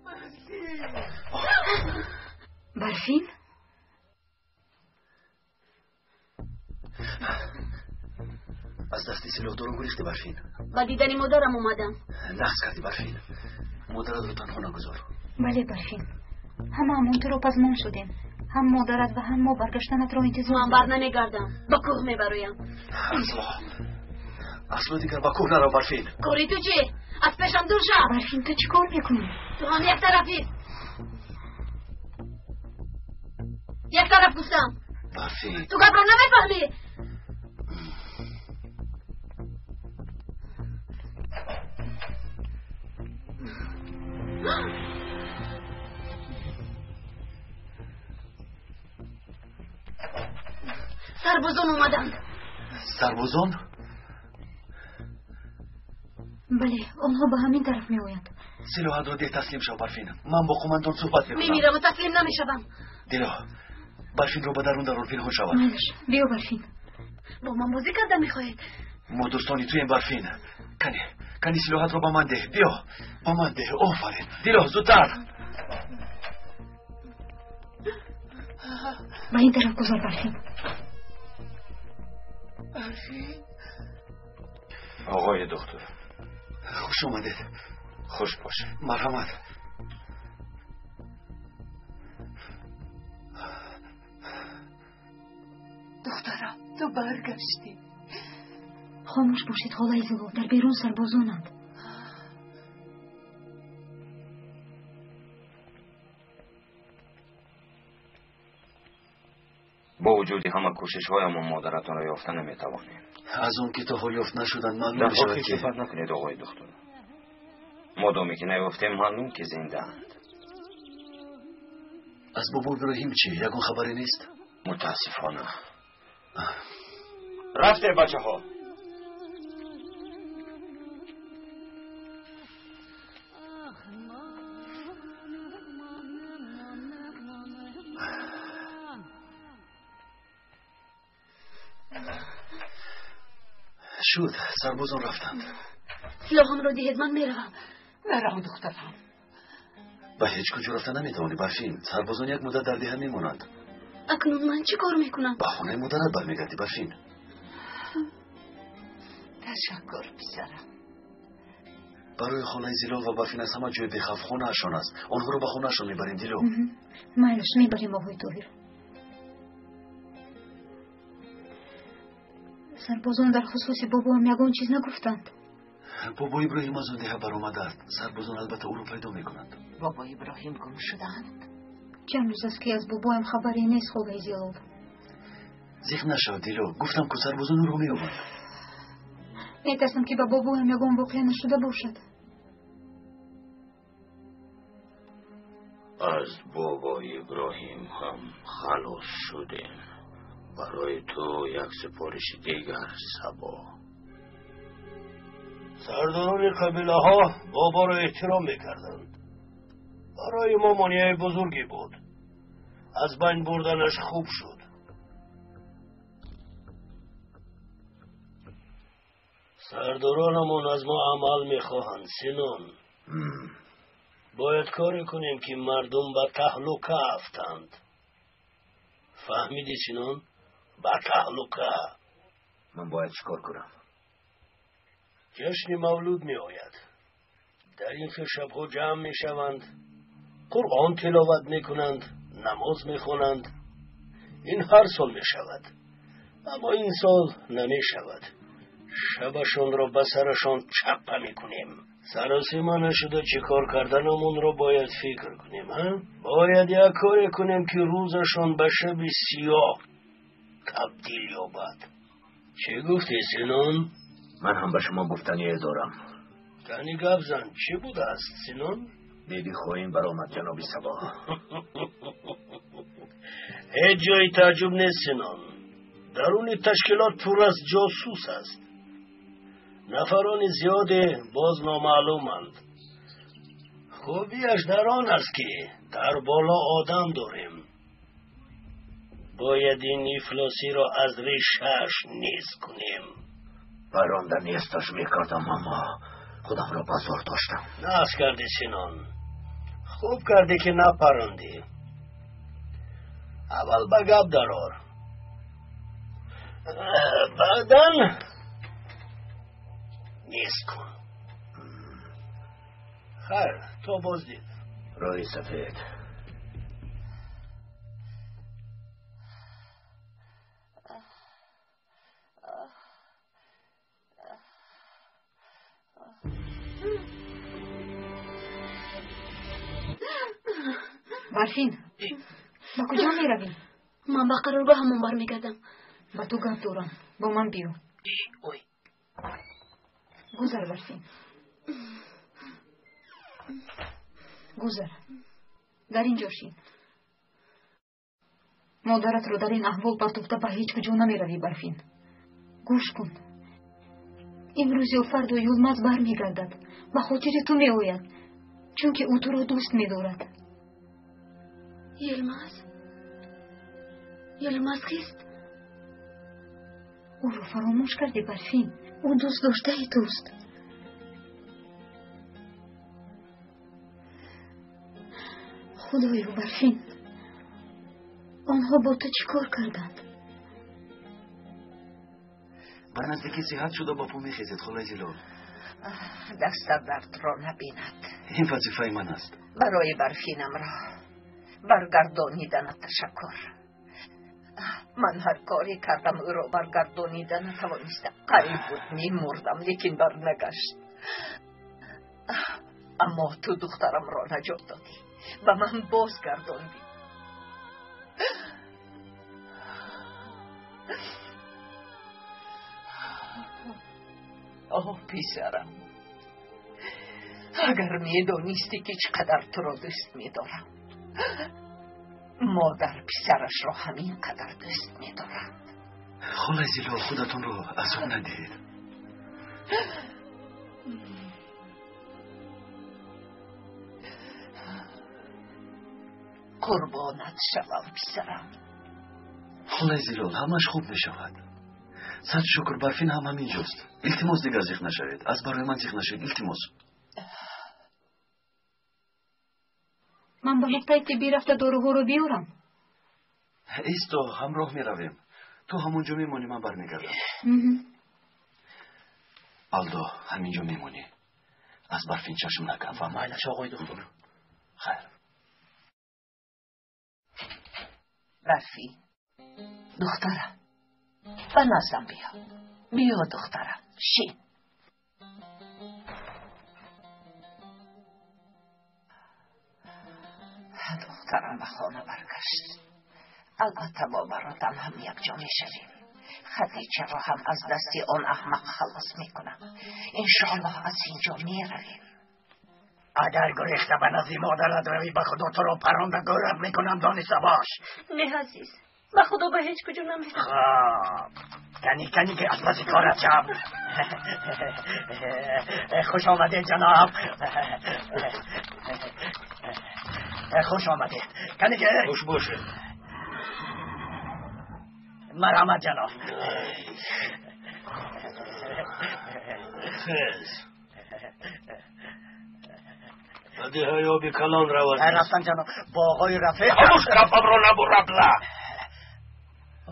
Барфин. Барфин? Аз дасти силоҳдорон гурехти, Барфин? Ба дидани модарам омадам. Нағз кардӣ, Барфин. Модаратро танҳо нагузор. Бале, Барфин, ҳамаамон туро пазмон шудем. Ҳам модарат ва ҳам мо баргаштанатро интизор. Ман бар намегардам, ба кӯҳ мебароям. Асло, асло, дигар ба кӯҳ нарав, Барфин. Кори ту чӣ? Аз пешам дур шав. Барфин, ту чӣ кор мекунӣ? Ту ҳам як тараф ист. Як тараф гуфтам. Барфин, ту гапро намефаҳмӣ. Сарбозон омаданд. Сарбозон? Бале, онҳо ба ҳамин тараф меоянд. Силоҳатро деҳ, таслим шав, Барфин. Ман бо қумандон суҳбат мекунам. Мемираму таслим намешавам. Дило, Барфинро ба дарун дарор, пинҳон шавад. Майлаш, биё, Барфин. Бо ман бозӣ карда мехоҳед? Мо дӯстони туем, Барфин. Кани, кани, силоҳатро ба ман деҳ. Биё, ба ман деҳ. Офарин, Дило, зудтар. Ба ин тараф гузар, Барфин. Барфин. Оғои доктор. Хуш омадед. Хуш бошед. Марҳамат. Духтарам, ту баргаштӣ. Хомӯш бошед, холаи Зилол, дар берун сарбозонанд. Бо вуҷуди ҳама кӯшишҳоямон модаратонро ёфта наметавонем. Аз он ки то ҳол ёфт нашуданд, маълум Дар мешавад воқеъ ки суҳбат накунед, оғои духтур. Модоме ки наёфтем, маълум ки зиндаанд. Аз бобо Иброҳим чӣ, ягон хабаре нест? Мутаассифона. Рафте, бачаҳо. Шуд, сарбозон рафтанд. Силоҳамро диҳед, ман меравам. Нарав, духтарам. Ба ҳеҷ куҷо рафта наметавонӣ, Барфин. Сарбозон як муддат дар деҳа мемонанд. Акнун ман чӣ кор мекунам? Ба хонаи модарат бармегардӣ, Барфин. Ташаккур, писарам. Барои холаи Зилол ва Барфин аз ҳама ҷои бехавф хонаашон аст. Онҳоро ба хонаашон мебарем, Дило. Майлаш, мебарем, оғои Тоҳир. Сарбозон дар хусуси бобоам ягон чиз нагуфтанд. Бобо Иброҳим аз он деҳа баромадааст. Сарбозон албатта ӯро пайдо мекунанд. Бобо Иброҳим гум шудаанд. Чанд рӯз аст, ки аз бобоям хабаре нест, холаи Зилол. Зиқ нашав, Дило. Гуфтам, ку сарбозон ӯро меёбанд. Метарсам, ки ба бобоям ягон воқеа нашуда бошад. Аз бобо Иброҳим ҳам халос шудем. Барои ту як супориши дигар, Сабо. Сардорони қабилаҳо боборо эҳтиром мекарданд. Барои мо монеаи бузурге буд. Аз байн бурданаш хуб шуд. Сардоронамон аз мо амал мехоҳанд, Синон. Бояд коре кунем, ки мардум ба таҳлука афтанд. Фаҳмидӣ, Синон? Ба таҳлука. Ман бояд чӣ кор кунам? Ҷашни мавлуд меояд. Дар ин хел шабҳо ҷамъ мешаванд, Қуръон тиловат мекунанд, намоз мехонанд. Ин ҳар сол мешавад, аммо ин сол намешавад. Шабашонро ба сарашон чаппа мекунем. Саросима нашуда чӣ кор карданамонро бояд фикр кунем, ҳа? Бояд як коре кунем, ки рӯзашон ба шаби сиёҳ табдил ёбад. Чӣ гуфтӣ, Синон? Ман ҳам ба шумо гуфтание дорам. Кани, гап зан, чӣ будааст, Синон? Биби хоин баромад, ҷаноби Сабо. Ҳеҷ ҷои тааҷҷуб нест, Синон. Даруни ташкилот пур аз ҷосус аст. Нафарони зиёде боз номаълуманд. Хубиаш дар он аст, ки дар боло одам дорем. Бояд ин ифлосиро аз решааш низ кунем. Паронда несташ мекардам, аммо худамро ба зор доштам. Нағз кардӣ, Синон. Хуб кардӣ, ки напарондӣ. Аввал ба гап дарор, баъдан низ кун. Хайр, то боздид. Рӯи сафед. Барфин, ба куҷо меравӣ? Ман ба қароргоҳамон бармегардам. Ба ту гап дорам, бо ман биё. Гузар, Барфин, гузар, дар ин ҷо шин. Модаратро дар ин аҳвол партофта ба ҳеҷ куҷо намеравӣ. Барфин, гӯш кун, имрӯз ё фардо Юлмаз бармегардад, ба хотири ту меояд, чунки ӯ туро дӯст медорад. Йилмаз? Йилмаз кист? Ӯро фаромӯш кардӣ, Барфин? Ӯ дӯст доштаи туст. Худоё, Барфин, онҳо бо ту чӣ кор карданд? Ба наздикӣ сиҳат шуда ба по мехезед, холаи Зилол. Даста дардро набинад. Ин вазифаи ман аст. Барои Барфинамро баргардониданат ташаккур. Ман ҳар коре кардам, ӯро баргардонида натавонистам. Қариб буд мемурдам, лекин барнагашт. Аммо ту духтарамро наҷот додӣ, ба ман бозгардондӣ. Оҳ, писарам, агар медонистӣ, ки чӣ қадар туро дӯст медорам. Модар писарашро ҳамин қадар дӯст медорад. Холаи Зилол, худатонро азоб надиҳед. Қурбонат шавам, писарам. Холаи Зилол, ҳамаш хуб мешавад, сад шукр, Барфин ҳам ҳамин ҷост. Илтимос, дигар зиқ нашавед, аз барои ман зиқ нашавед, илтимос. Ман ба нуқтаи тиббӣ рафта доруҳоро биёрам. Исто, ҳамроҳ меравем. Ту ҳамон ҷо мемонӣ, ман бармегардам. Алдо, ҳамин ҷо мемонӣ, аз Барфин чашм накан ва Майлаш, оғои духтур. Хайр. Барфин, духтарам, ба наздам биё. Биё, духтарам, шин. Духтарам ба хона баргашт. Албатта, бо баротам ҳам якҷо мешавем. Хадичаро ҳам аз дасти он аҳмақ халос мекунам. Иншоаллоҳ, аз ин ҷо меравем. Агар гурехта ба назди модарат равӣ, ба худо туро паронда гӯрат мекунам, дониста бош. Не, азиз, ба худо, ба ҳеҷ куҷо намерам. Хоб, кани, кани, ки аз паси корат шав. Хуш омадед, ҷаноб, хуш омадед. Кани ки Хуш бошед. Марҳамат, ҷаноб. Хез, ба деҳаи Оби Калон равад. Рафтан, ҷаноб, бо оғои Рафеъ. Хомӯш, гапамро набур, абла.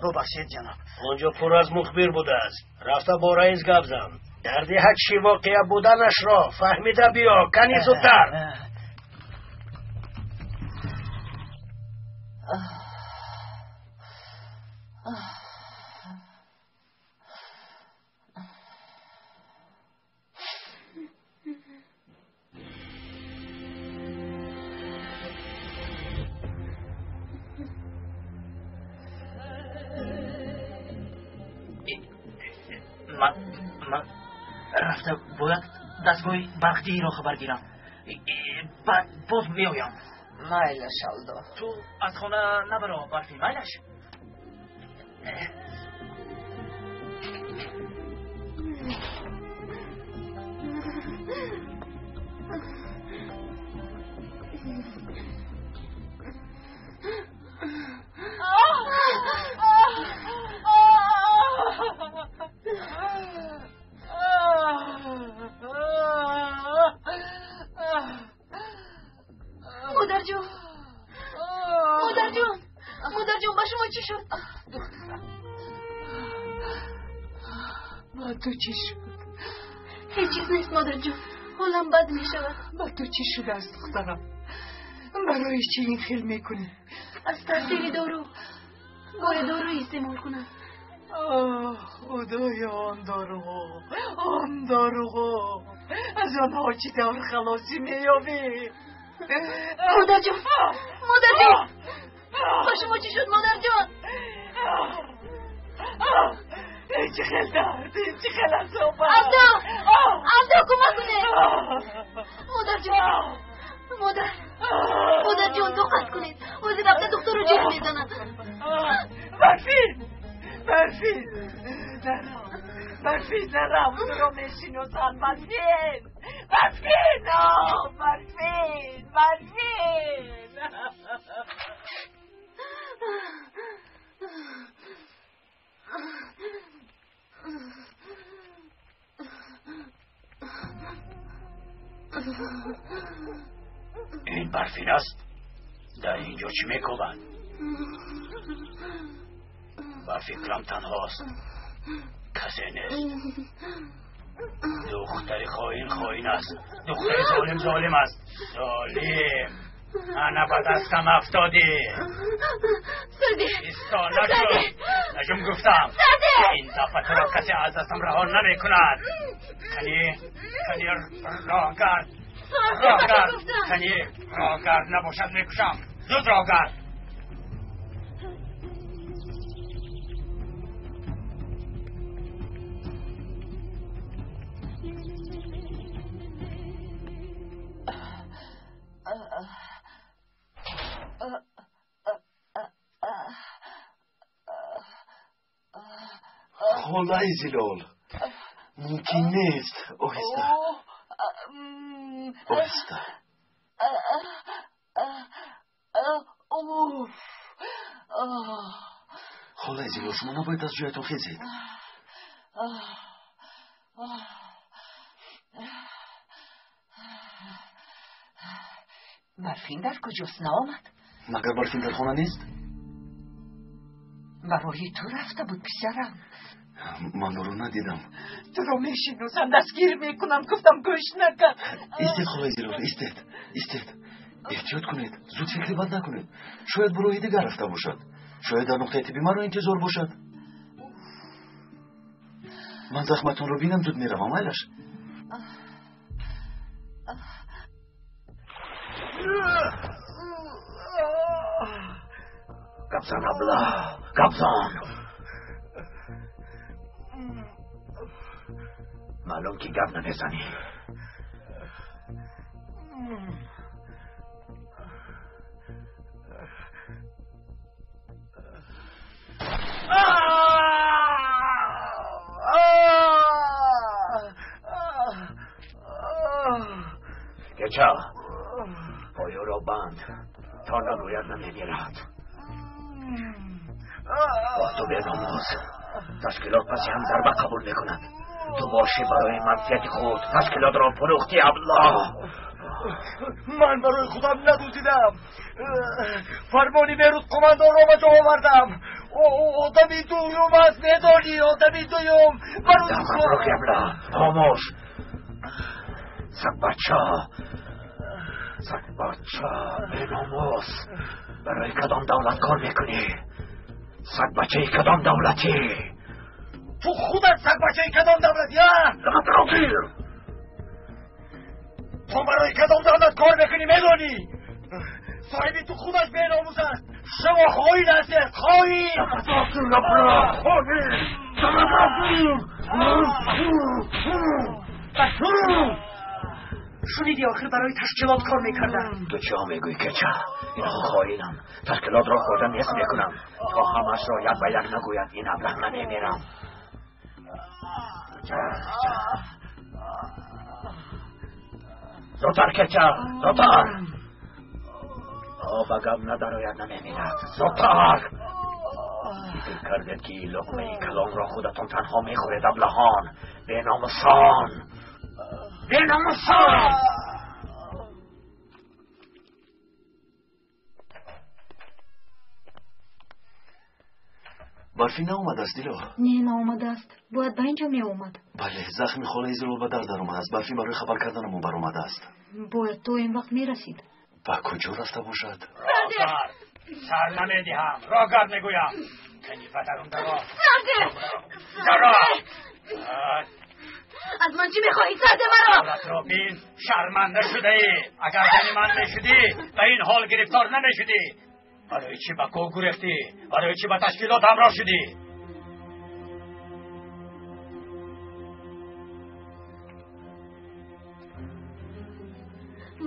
Бубахшед, ҷаноб. Он ҷо пур аз мухбир будааст. Рафта бо раис гап зан, дар деҳа чӣ воқеа буданашро фаҳмида биё. Кани, зудтар. Ман рафта бояд дастгоҳи барқдиҳиро хабар гирам, баъд боз меоям. Майлаш, Алдо. Ту аз хона набаро, Барфин, майлаш. Модарҷон, модарҷон, ба шумо чӣ шуд? Духтарам, ба ту чӣ шуд? Ҳеҷ чиз нест, модарҷон. Ҳолам бад мешавад. Ба ту чӣ шудааст, духтарам? Барои чӣ ин хел мекунӣ? Аз таъсири дору. Бояд дору истеъмол кунам. Оҳ, худоё, он доруҳо, он доруҳо. Аз онҳо чӣ тавр халосӣ меёбӣ? Модарҷон, модарҷон, ба шумо чӣ шуд, модарҷон? Ин чӣ хел дард, ин чӣ хел азоб. Абдо, Абдо, кӯмак кунед. Модарҷон, модар, модарҷон, тоқат кунед. Ҳозир рафта духтурро ҷеғ мезанам. Барфин, Барфин, нарав, Барфин, нарав, туро мешиносанд. Барфин, Барфин, Барфин, Барфин. Ин Барфин аст? Дар ин ҷо чӣ мекобад? Ба фикрам танҳост, касе нест. Духтари хоин хоин аст, духтари золим золим аст. Золим, ана ба дастам афтодӣ. Сади, Исто, наҷум, наҷум гуфтам. Ин дафъа туро касе аз дастам раҳо намекунад. Кани, кани, роҳгард, роҳгард, кани, роҳгард, набошад мекушам. Зуд роҳгард. Холаи Зилол, мумкин нест. Оҳиста, оҳиста. Холаи Зилол, шумо набояд аз ҷоятон хезед. Барфин дар куҷост, наомад? Магар Барфин дар хона нест? Ба роҳи ту рафта буд, писарам. Ман ӯро надидам. Туро мешиносам, дастгир мекунам. Гуфтам, гӯш накун. Истед, холаи Зилол, истед, истед. Эҳтиёт кунед, зуд фикри бад накунед. Шояд ба роҳи дигар рафта бошад. Шояд дар нуқтаи тиббӣ маро интизор бошад. Ман захматонро бинам, зуд меравам, майлаш? Гапзан, абла, гапзан. Маълум ки гап намезанӣ. Кеча, поёро банд, то нагӯяд намемирад. Бо ту беномӯз, ташкилот паси ҳам зарба қабул мекунад. Ту бошӣ барои манфиати худ ташкилотро фурӯхтӣ, абла. Ман барои худам надуздидам. Фармони Берӯз қумандонро ба ҷо овардам. Одами дуюм аст, медонӣ, одами дуюм. Барои абла, хомӯш. Сагбача, сагбача, беномӯс. Барои кадом давлат кор мекунӣ? Сагбачаи кадом давлатӣ? Ту худат сагбачаи кадом давлатӣ, а? Лағатро гир! Ту барои кадом давлат кор мекунӣ, медонӣ? Соҳиби ту худаш беномус аст. Шумо хоин ҳастед, хоин! Лағатро гир, абла, хоин! Лағатро гир! Шуниди, охир барои ташкилот кор мекардам. Ту чиҳо мегӯӣ, кеча? Инҳо хоинанд. Ташкилотро хӯрда нест мекунам. То ҳамашро як ба як нагӯяд, ин аблаҳ намемирам. Зудтар, кеча, зудтар! То ба гап надарояд, намемирад. Зудтар! Фикр кардед, ки луқмаи калонро худатон танҳо мехӯред, аблаҳон, беномусон, беномусон! Барфӣ наомадааст, Дило? Не, наомадааст. Бояд ба ин ҷо меомад. Бале, захми холаи Зилол ба дар даромадааст. Барфӣ барои хабар карданамон баромадааст. Бояд то ин вақт мерасид. Ба куҷо рафта бошад? Роҳгард! Сар намедиҳам. Роҳгард мегӯям. Кани ба дарун даро. Сарде! Даро! Аз ман чӣ мехоҳӣ? Сарде маро! Ҳолатро бин, шарманда шудаӣ. Агар зани ман мешудӣ, ба ин ҳол гирифтор намешудӣ. Барои чӣ ба кӯҳ гурехтӣ? Барои чӣ ба ташкилот ҳамроҳ шудӣ?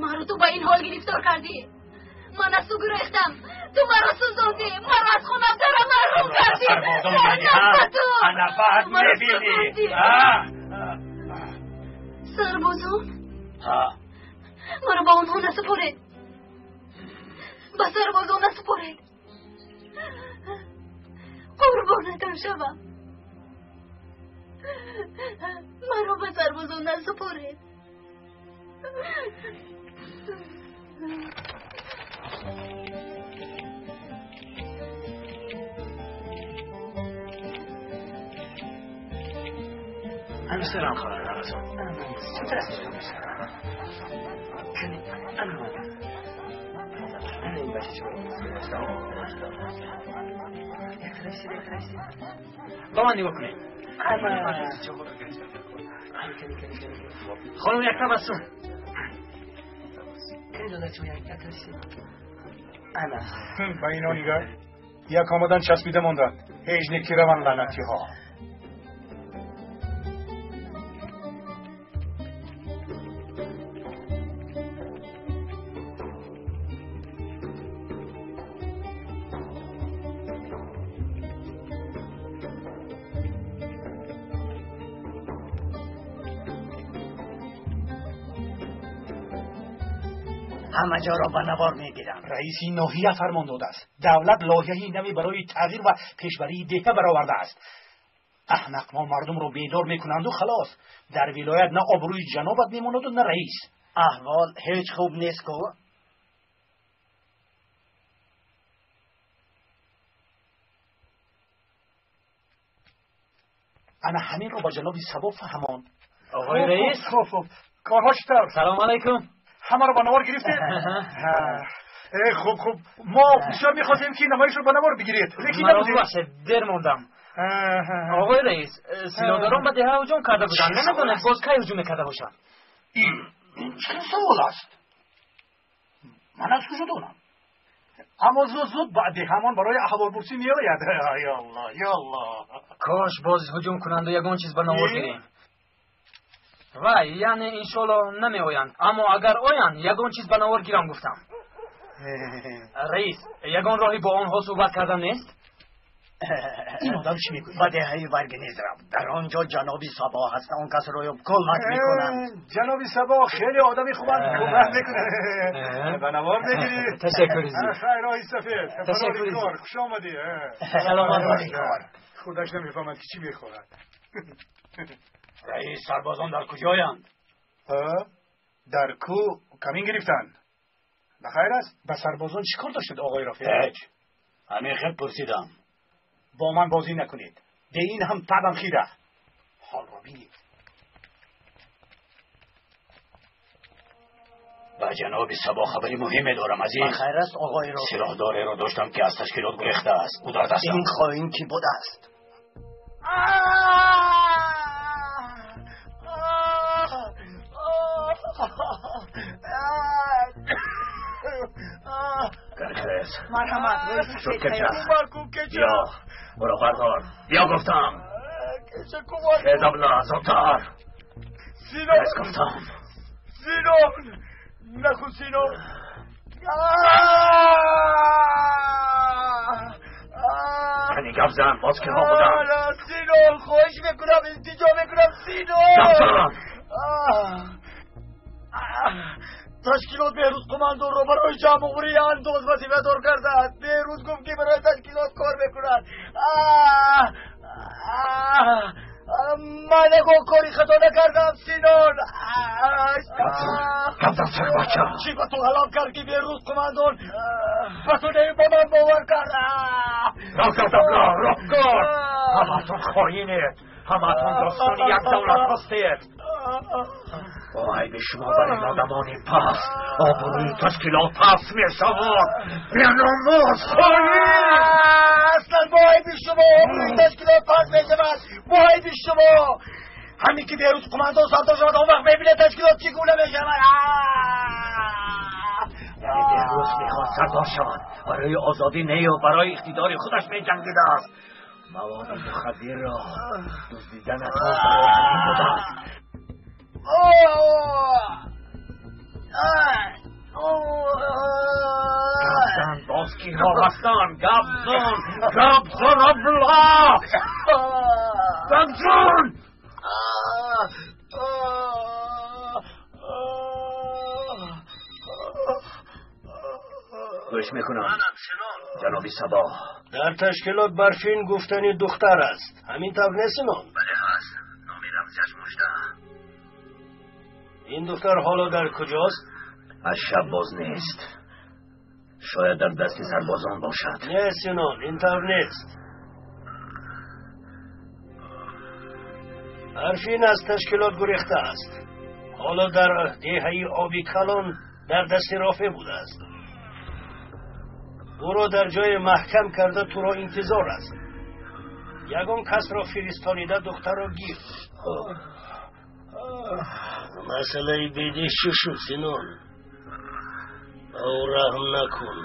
Маро ту ба ин ҳол гирифтор кардӣ. Ман аз ту гурехтам. Ту маро сӯзондӣ. Маро аз хонам дара маҳрум кардӣ. Сарбозон медиҳам. Ана баъд мебинӣ. Сарбозон? Маро ба онҳо насупоред. Ба сарбозон насупоред. Қурбонатон шавам. Маро ба сарбозон насупоред. سلام خواهر رمضان. چطور هستی؟ این بچه چطور؟ با من نگاه کنید. خانم یک تبسم. ба ино нигар, як омадан часпида монданд. Ҳеҷ неки раванд лаънатиҳо. Ҳама ҷоро ба навор мегирам. Раиси ноҳия фармон додааст. Давлат лоиҳаи наве барои тағйир ва пешбарии деҳа баровардааст. Аҳмақҳо мардумро бедор мекунанду халос. Дар вилоят на обрӯи ҷанобат мемонаду на раис. Аҳвол ҳеҷ хуб нест ку. Ана ҳаминро ба ҷаноби Сабо фаҳмон. Оғои раис? Хуб, хуб. Корҳо чӣ тавр? Салом алайкум. Ҳамаро ба навор гирифтед? Хуб, хуб. Мо бисёр мехостем ки намоишро ба навор бигиред, лекин маро бубахшед, дер мондам. Оғои раис, силоҳдорон ба деҳа ҳуҷум карда буданд. Намедонед боз кай ҳуҷум мекарда бошанд? Ин чӣ савол аст? Ман аз куҷо донам? Аммо зуд зуд ба деҳамон барои аҳволпурсӣ меояд. Ё Аллоҳ, ё Аллоҳ. Кош боз ҳуҷум кунанду ягон чиз ба навор гирем. Вай, яъне иншолло намеоянд, аммо агар оянд, ягон чиз ба навор гирам гуфтам. Раис, ягон роҳи бо онҳо суҳбат кардан нест? Ин одам чӣ мегӯяд? Ба деҳаи Варгниз рафт. Дар он ҷо ҷаноби Сабо ҳаст, он касро кӯмак мекунанд. Ҷаноби Сабо хеле одами хубанд, кӯмак мекунад. Ба навор мегирӣ. Ташаккур зиёд. Хайр, оҳи сафед. Ташаккур. Кор, хуш омадӣ. Саломат бошед. Худаш намефаҳмад ки чӣ мехоҳад. Раис, сарбозон дар куҷоянд? Дар кӯ камин гирифтанд. Ба хайр аст? Ба сарбозон чӣ кор доштед, оғои Рафиқ? Ҳеҷ. Ҳамин хел пурсидам. Бо ман бозӣ накунед. Бе ин ҳам табам хира. Ҳолро бинед. Ба ҷаноби Сабо хабари муҳиме дорам, азиз. Ба хайр аст, оғои Рафиқ? Силоҳдореро доштам ки аз ташкилот гурехтааст. Ӯ дар дастам. Ин хоин кӣ будааст? Каркрес. Марҳамат. Шуд кеча. Биё, буро бардор. Биё гуфтам. Хез абла, зудтар. Синон. Хез гуфтам. Синон. Наху Синон. Кани гап зан, боз киҳо буданд? Синон, хоҳиш мекунам, илтиҷо мекунам, Синон. Гап зан. Ташкилот Беҳрӯз қумандонро барои ҷамъоварии андоз вазифадор кардааст. Беҳрӯз гуфт ки барои ташкилот кор мекунад. Ман ягон кори хато накардам, Синон. Гап зан, сагбача. Чӣ ба ту ғалам кард ки Беҳрӯз қумандон ба ту не, ба ман бовар кард? Роҳ абла, роҳгор! Ҳамаатон хоинед, ҳамаатон достони як давлат ҳастед. Бо айби шумо бар ин одамони паст обрӯи ташкилот паст мешавад. Беномус, хоин! Аслан бо айби шумо обрӯи ташкилот паст мешавад. Бо айби шумо. Ҳамин ки Беҳрӯз қумандон сардор шавад, он вақт мебинад ташкилот чӣ гуна мешавад. Яъне Беҳрӯз мехоҳад сардор шавад, барои озодӣ не, барои иқтидори худаш меҷангидааст. Маводи мухаддирро дуздиданатон барои ҳамин будааст. Гап зан, боз киҳо ҳастанд? Гап зан, гап зан, абла, гап зан! Гӯш мекунам, ҷаноби Сабоҳ. Дар ташкилот Барфин гуфтани духтар аст, ҳамин тавр нест, Синон? Бале, ҳаст. Номи рамзиаш Мужда. Ин духтар ҳоло дар куҷост? Аз шаб боз нест. Шояд дар дасти сарбозон бошад. Не, Синон, ин тавр нест. Барфин аз ташкилот гурехта аст. Ҳоло дар деҳаи оби калон дар дасти Рофеъ будааст. Ӯро дар ҷое маҳкам карда туро интизор аст. Ягон касро фиристонида духтарро гир. Масъалаи бедеҳ чӣ шуд, Синон? Ба ӯ раҳм накун.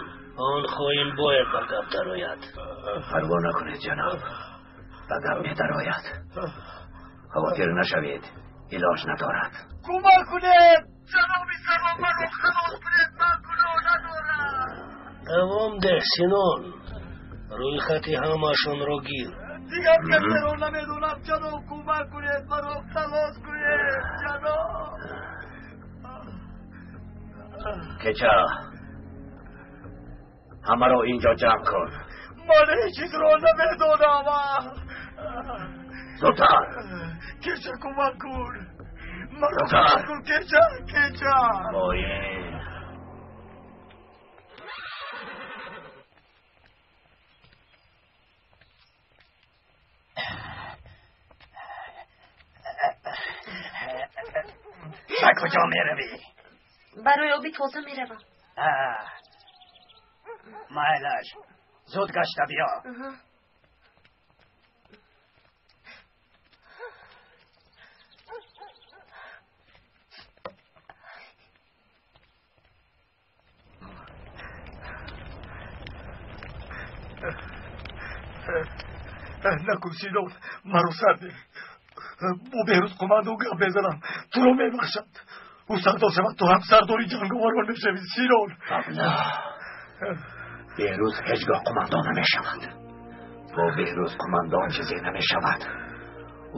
Он хоин бояд ба гап дарояд. Парво накунед, ҷаноб, ба гап медарояд. Хавотир нашавед, илоҷ надорад. Кӯмак кунед, ҷаноби Сабоҳ, маро халос кунед, ман гуноҳ надорам. Давом деҳ, Синон, рӯйхати ҳамаашонро гир. Дигар касеро намедонам, ҷаноб, кӯмак кунед, маро халос кунед, ҷаноб. Кеча, ҳамаро инҷо ҷамъ кун. Ман ҳеҷ чизро намедонам. Зудтар! Кеча, кӯмак кун, маро халос кун, кеча, кеча. Хоин! Ба куҷо меравӣ? Барои оби тоза меравам. Майлаш, зуд гашта биё. Накун, Синон, маро сарде. Бо Беҳрӯз қумандон гап мезанам, туро мебахшад. Ӯ сардор шавад, ту ҳам сардори ҷанговарон мешавӣ, Синон. Абла, Беҳрӯз ҳеҷ гоҳ қумандон намешавад. Бо Беҳрӯз қумандон чизе намешавад.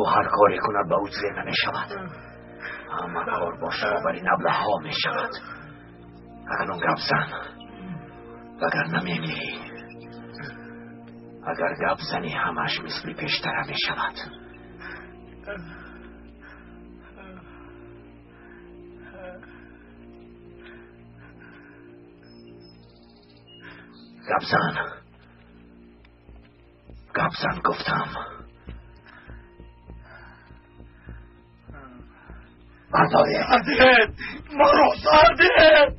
Ӯ ҳар коре кунад, ба ӯ чизе намешавад. Ҳама кор бо шумо бар ин аблаҳҳо мешавад. Акнун гап зан, вагарна мемирӣ. Агар гап занӣ, ҳамааш мисли пештара мешавад. Гап зан, гап зан гуфтам. Бардоред! Сардед! Маро сардед!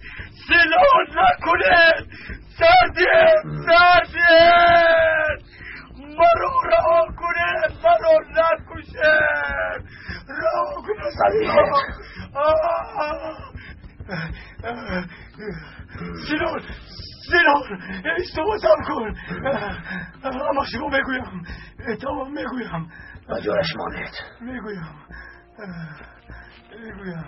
Синон, накунед! Сардед! Сардед! Маро раҳо кунед! Маро накушед! Раҳо кунед! Сардед! Синон! Синон! Иштибоҳам кун! Ҳамашро мегӯям. Тамом мегӯям. Ба ҷояш монед. Мегӯям. Мегӯям.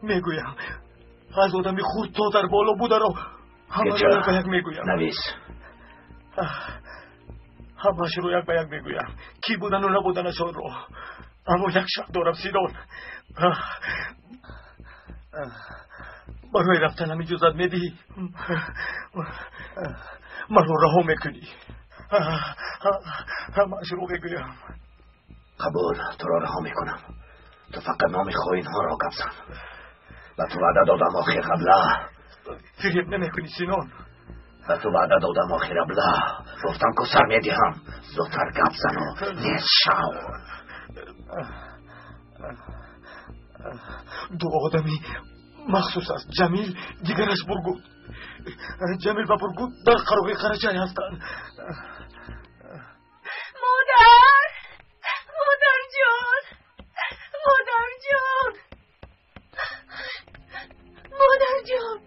Мегӯям. Аз одами хурд то дар боло бударо ҳамаро як ба як мегӯям. Навис. Ҳамаашро як ба як мегӯям. Кӣ будану набуданашонро. Аммо як шарт дорам, Синон. Барои рафтанам иҷозат медиҳӣ? Маро раҳо мекунӣ? Ҳамаашро мегӯям. Қабул, туро раҳо мекунам. Ту фақат номи хоинҳоро гап зан. Ба ту ваъда додам охир абла. Фиреб намекунӣ, Синон. Ба ту ваъда додам охир абла. Гуфтам ку сар медиҳам. Зудтар гап зану нест шав. Ду одами махсус аст. Ҷамил, дигараш Бургут. Ҷамил ва Бургут дар қарои Қарачай ҳастанд. Модар! Модарҷон! Модарҷон! Модарҷон!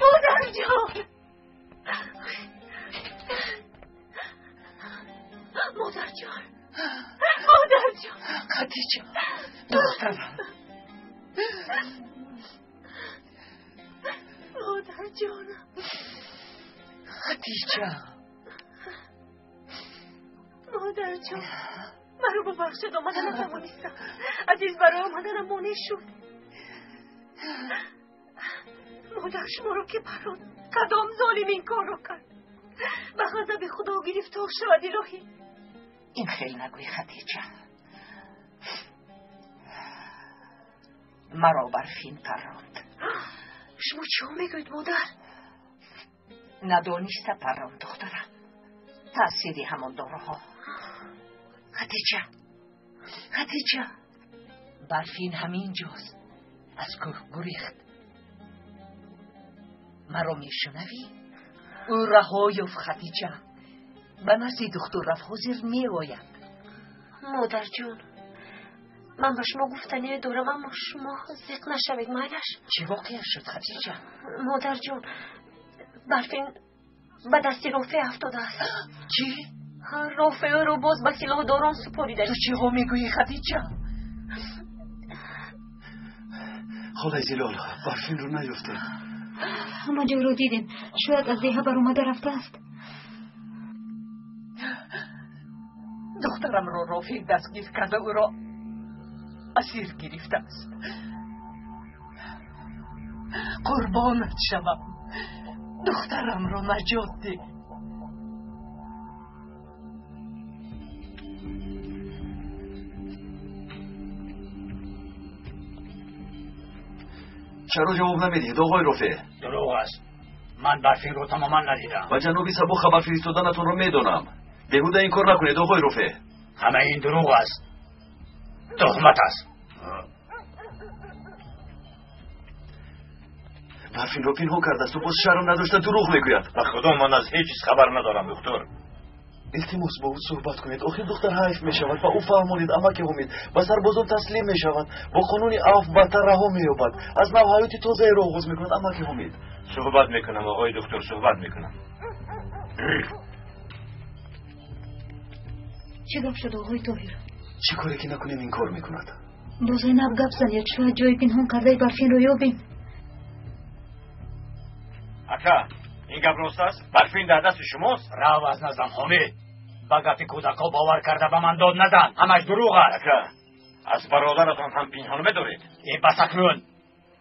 Модарҷон! Модарҷон! Модарҷон! Хадиҷа, духтарам. Модарҷонам. Хадиҷа. Модарҷон, маро бубахшед, омада натавонистам. Азиз барои омаданам монеъ шуд. Модар, шуморо ки паронд? Кадом золим ин корро кард? Ба ғазаби Худо гирифтор шавад, илоҳӣ. Ин хел нагӯй, Хадиҷа. Маро Барфин парронд. Шумо чиҳо мегӯед, модар? Надониста парронд, духтарам. Таъсири ҳамон доруҳо. Хадиҷа, Хадиҷа, Барфин ҳамин ҷост. Аз кӯҳ гурехт. Маро мешунавӣ? Ӯ раҳо ёфт, Хадиҷа. Ба назди духтур рафт, ҳозир меояд. Модарҷон, ман ба шумо гуфтание дорам, аммо шумо зиқ нашавед, майлаш? Чӣ воқеа шуд, Хадиҷа? Модарҷон, Барфин ба дасти Рофеъ афтодааст. Чӣ? Рофеъ ӯро боз ба силоҳдорон супорида. Ту чиҳо мегӯӣ, Хадиҷа? Холаи Зилол, Барфинро наёфтед. Ҳама ҷойро дидем. Шояд аз деҳа баромада рафтааст. Духтарамро Рофеъ дастгир карда, ӯро асир гирифтааст. Қурбонат шавам, духтарамро наҷот деҳ. Чаро ҷавоб намедиҳед, оғои Рофеъ? Дурӯғ аст. Ман Барфинро тамоман надидам. Ба ҷаноби Сабо хабар фиристоданатонро медонам. Беҳуда ин кор накунед, оғои Рофеъ. Ҳама ин дурӯғ аст. Туҳмат аст. Барфинро пинҳон кардааст ва боз шарм надошта дурӯғ мегӯяд. Ба худо ман аз ҳеҷ чиз хабар надорам, духтур. Илтимос, бо ӯ суҳбат кунед. Охир духтар ҳайф мешавад. Ба ӯ фаҳмонед, амаки Ҳумид ба сарбозон таслим мешавад, бо қонуни афв бадтар раҳо меёбад, аз нав ҳаёти тозаеро оғоз мекунад. Амаки Ҳумид. Суҳбат мекунам, оғои духтур, суҳбат мекунам. Чӣ гап шуд, оғои Тоҳир? Чӣ коре ки накунем, ин кор мекунад. Бо Зайнаб гап занед, шояд ҷои пинҳон кардаи Барфинро ёбем. Ака, ин гап рост аст? Барфин дар дасти шумост? Рав аз наздам, Ҳомид. Ба гапи кӯдакҳо бовар карда ба ман дод назан. Ҳамаш дурӯғ аст. Ака, аз бародаратон ҳам пинҳон медоред? Э, бас акнун.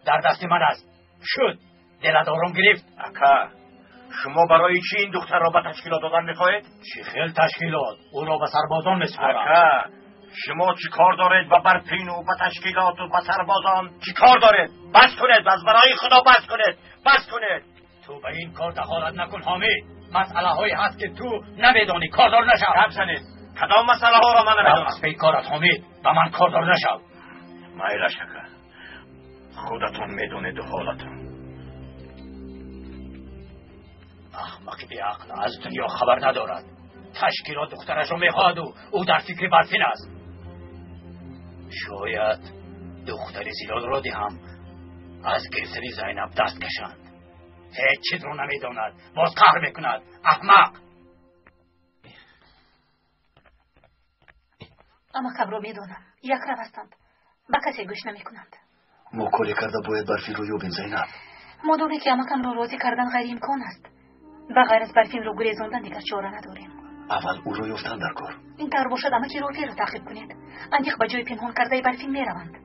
Дар дасти ман аст. Шуд. Дилат ором гирифт. Ака, шумо барои чӣ ин духтарро ба ташкилот додан мехоҳед? Чӣ хел ташкилот? Ӯро ба сарбозон месупорам. Ака, шумо чӣ кор доред ба Барфину, ба ташкилоту, ба сарбозон? Чӣ кор доред? Бас кунед, аз барои Худо бас кунед. Бас кунед. Ту ба ин кор дахолат накун, Ҳомид. Масъалаҳое ҳаст ки ту намедонӣ, кордор нашав. Гап занед. Кадом масъалаҳоро ман намедонам? Аз пей корат, Ҳомид. Ба ман кордор нашав. Майлаш, ака. Худатон медонеду ҳолатон. Аҳмақи беақл аз дунё хабар надорад. Ташкилот духтарашро мехоҳаду ӯ дар фикри Барфин аст. Шояд духтари Зилолро диҳам, аз гирифтани Зайнаб даст кашанд. Ҳеҷ чизро намедонад, боз қаҳр мекунад. Аҳмақ. Амакамро медонам, якрав ҳастанд, ба касе гӯш намекунанд. Мо коре карда бояд Барфинро ёбем, Зайнаб. Модоме ки амакамро розӣ кардан ғайриимкон аст, ба ғайр аз Барфинро гурезондан дигар чора надорем. Аввал ӯро ёфтан дар кор. Ин тавр бошад, амаки Рофеъро таъқиб кунед. Аниқ ба ҷои пинҳон кардаи Барфин мераванд.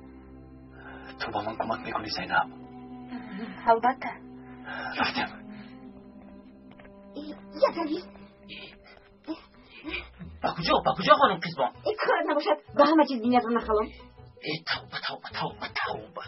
Ту ба ман кӯмак мекунӣ, Зайнаб? Албатта. Рафтем. Ятави. Ба куҷо, ба куҷо, хонум Қизбон? Кор набошад, ба ҳама чиз бинязм нахалом. Э, тавба, тавба, тавба, тавба.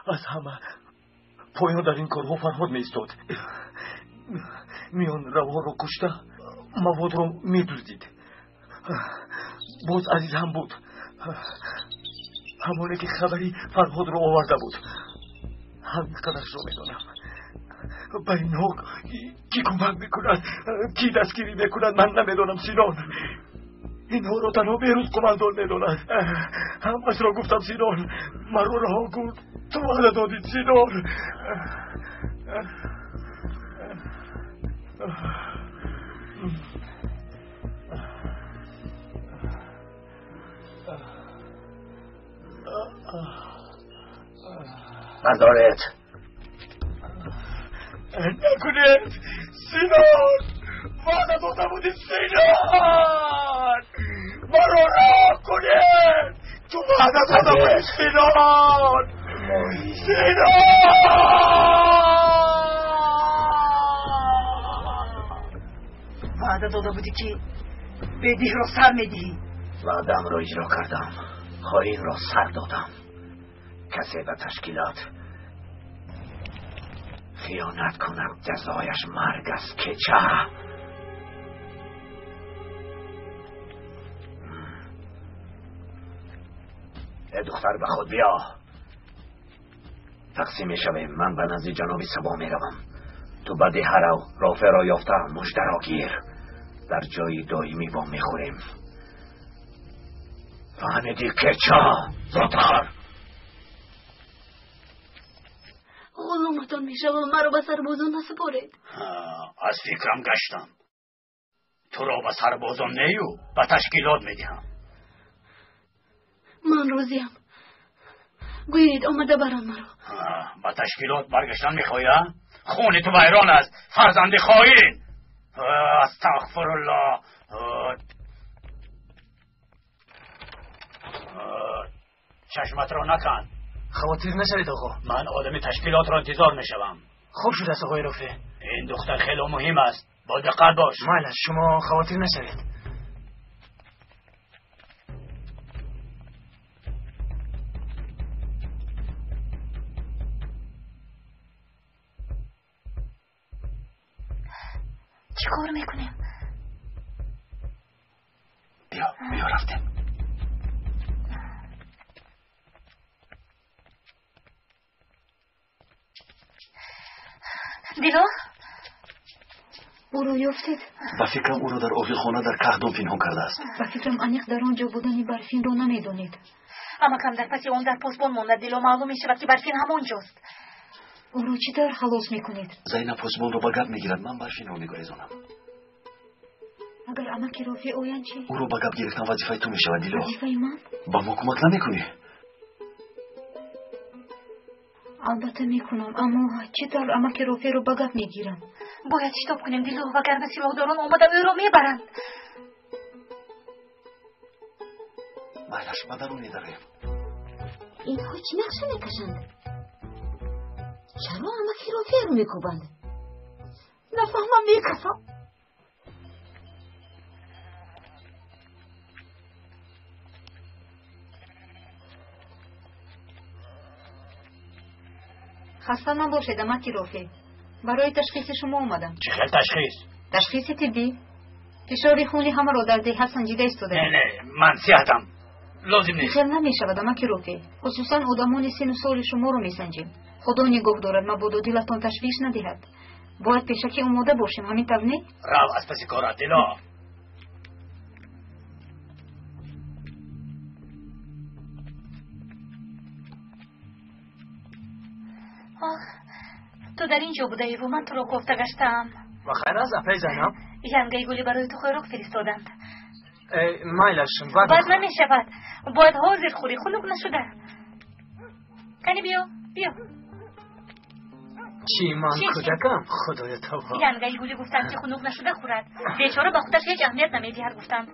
Аз ҳама поён дар ин корҳо Фарҳод меистод. Миён равҳоро кушта, маводро медуздид. Боз Азиз ҳам буд, ҳамоне ки хабари Фарҳодро оварда буд. Ҳамин қадаршро медонам. Ба инҳо кӣ кӯмак мекунад, кӣ дастгирӣ мекунад, ман намедонам, Синон. Инҳоро танҳо Беҳрӯз қумандон медонад. Ҳамашро гуфтам, Синон. Маро раҳо кун. Ту ваъда додӣ, Синон. بردارید. نکنید سینان، وعده داده بودی سینان، مرا رها کنید. تو وعده داده بودی سینان. سینان، وعده داده بودی که بدیه را سر میدهی. وعدم را اجرا کردم، خائن را سر دادم. کسی به تشکیلات خیانت کند جزایش مرگ است. که چه؟ ای دختر، به خود بیا. تقسیم میشویم. من به نزد جناب صبا میروم. تو به ده رو، رافع را یافته مژده را گیر. در جای دائمی با میخوریم. فهمیدی که چه؟ زودتر. غلومتان میشوم، مرا به سربازان نسپارید. از فکرم گشتم. تو را به سربازان نیو، به تشکیلات میدهم. من راضیم. گویید آمده بران مرا. به تشکیلات برگشتن میخوایی؟ خون تو ویران است، فرزند خائن. استغفر الله. چشمت را نکن. خاطر نشوید آقا. من آدم تشکیلات را انتظار میشوم. خوب شده است آقای رفیع. این دختر خیلی مهم است، با دقت باش. مایل، شما خاطر نشوید. چی کار میکنیم؟ بیا بیا رفتیم. دیلو، او را یافتید؟ ба фикрам ӯро дар оғилхона дар каҳдон пинҳон кардааст. Ба фикрам аниқ дар он ҷо будани Барфинро намедонед. Амакам дар паси он дар посбон монда. Дило, маълум мешавад ки Барфин ҳамон ҷост. Ӯро чӣ тавр халос мекунед? Зайнаб посбонро ба гап мегирад, ман Барфинро мегурезонам. Агар амаки Рофеъ оянд чӣ? Ӯро ба гап гирифтан вазифаи ту мешавад, Дило. Вазифаи ман? Ба мо кӯмак намекунӣ? Албатта мекунам, аммо чӣ тавр амаки Рофеъро ба гап мегирам? Бояд шитоб кунем, Дило, вагарна силоҳдорон омада ӯро мебаранд. Майлаш, ба дарун медароем. Инҳо чӣ нақша мекашанд? Чаро амаки Рофеъро мекӯбанд? Нафаҳмам, мекафам. Хаста набошед, амаки Рофеъ. Барои ташхиси шумо омадам. Чӣ хел ташхис? Ташхиси тиббӣ. Фишори хуни ҳамаро дар деҳа санҷида истодаем. Не, не, ман сиҳатам. Лозим нест. Хел намешавад, амаки Рофеъ. Хусусан одамони сину соли шуморо месанҷем. Худо нигоҳ дорад, мабодо дилатон ташвиш надиҳад. Бояд пешакӣ омода бошем, ҳамин тавр не? Рав аз паси корат, Дило. Ту дар ин ҷо будаеву ман туро кофта гаштаам. Ва хайр аст, апаи Зайнаб? Янгаи гулӣ барои ту хӯрок фиристоданд. Майлаш, баъд Баъд намешавад, бояд ҳозир хӯрӣ, хунук нашуда. Кани биё, биё. Чӣ, ман Чӣ, чӣ? кӯдакам? Худоё, тавба. Янгаи гулӣ гуфтанд, ки хунук нашуда хӯрад. Бечора ба худаш ҳеҷ аҳамият намедиҳад, гуфтанд.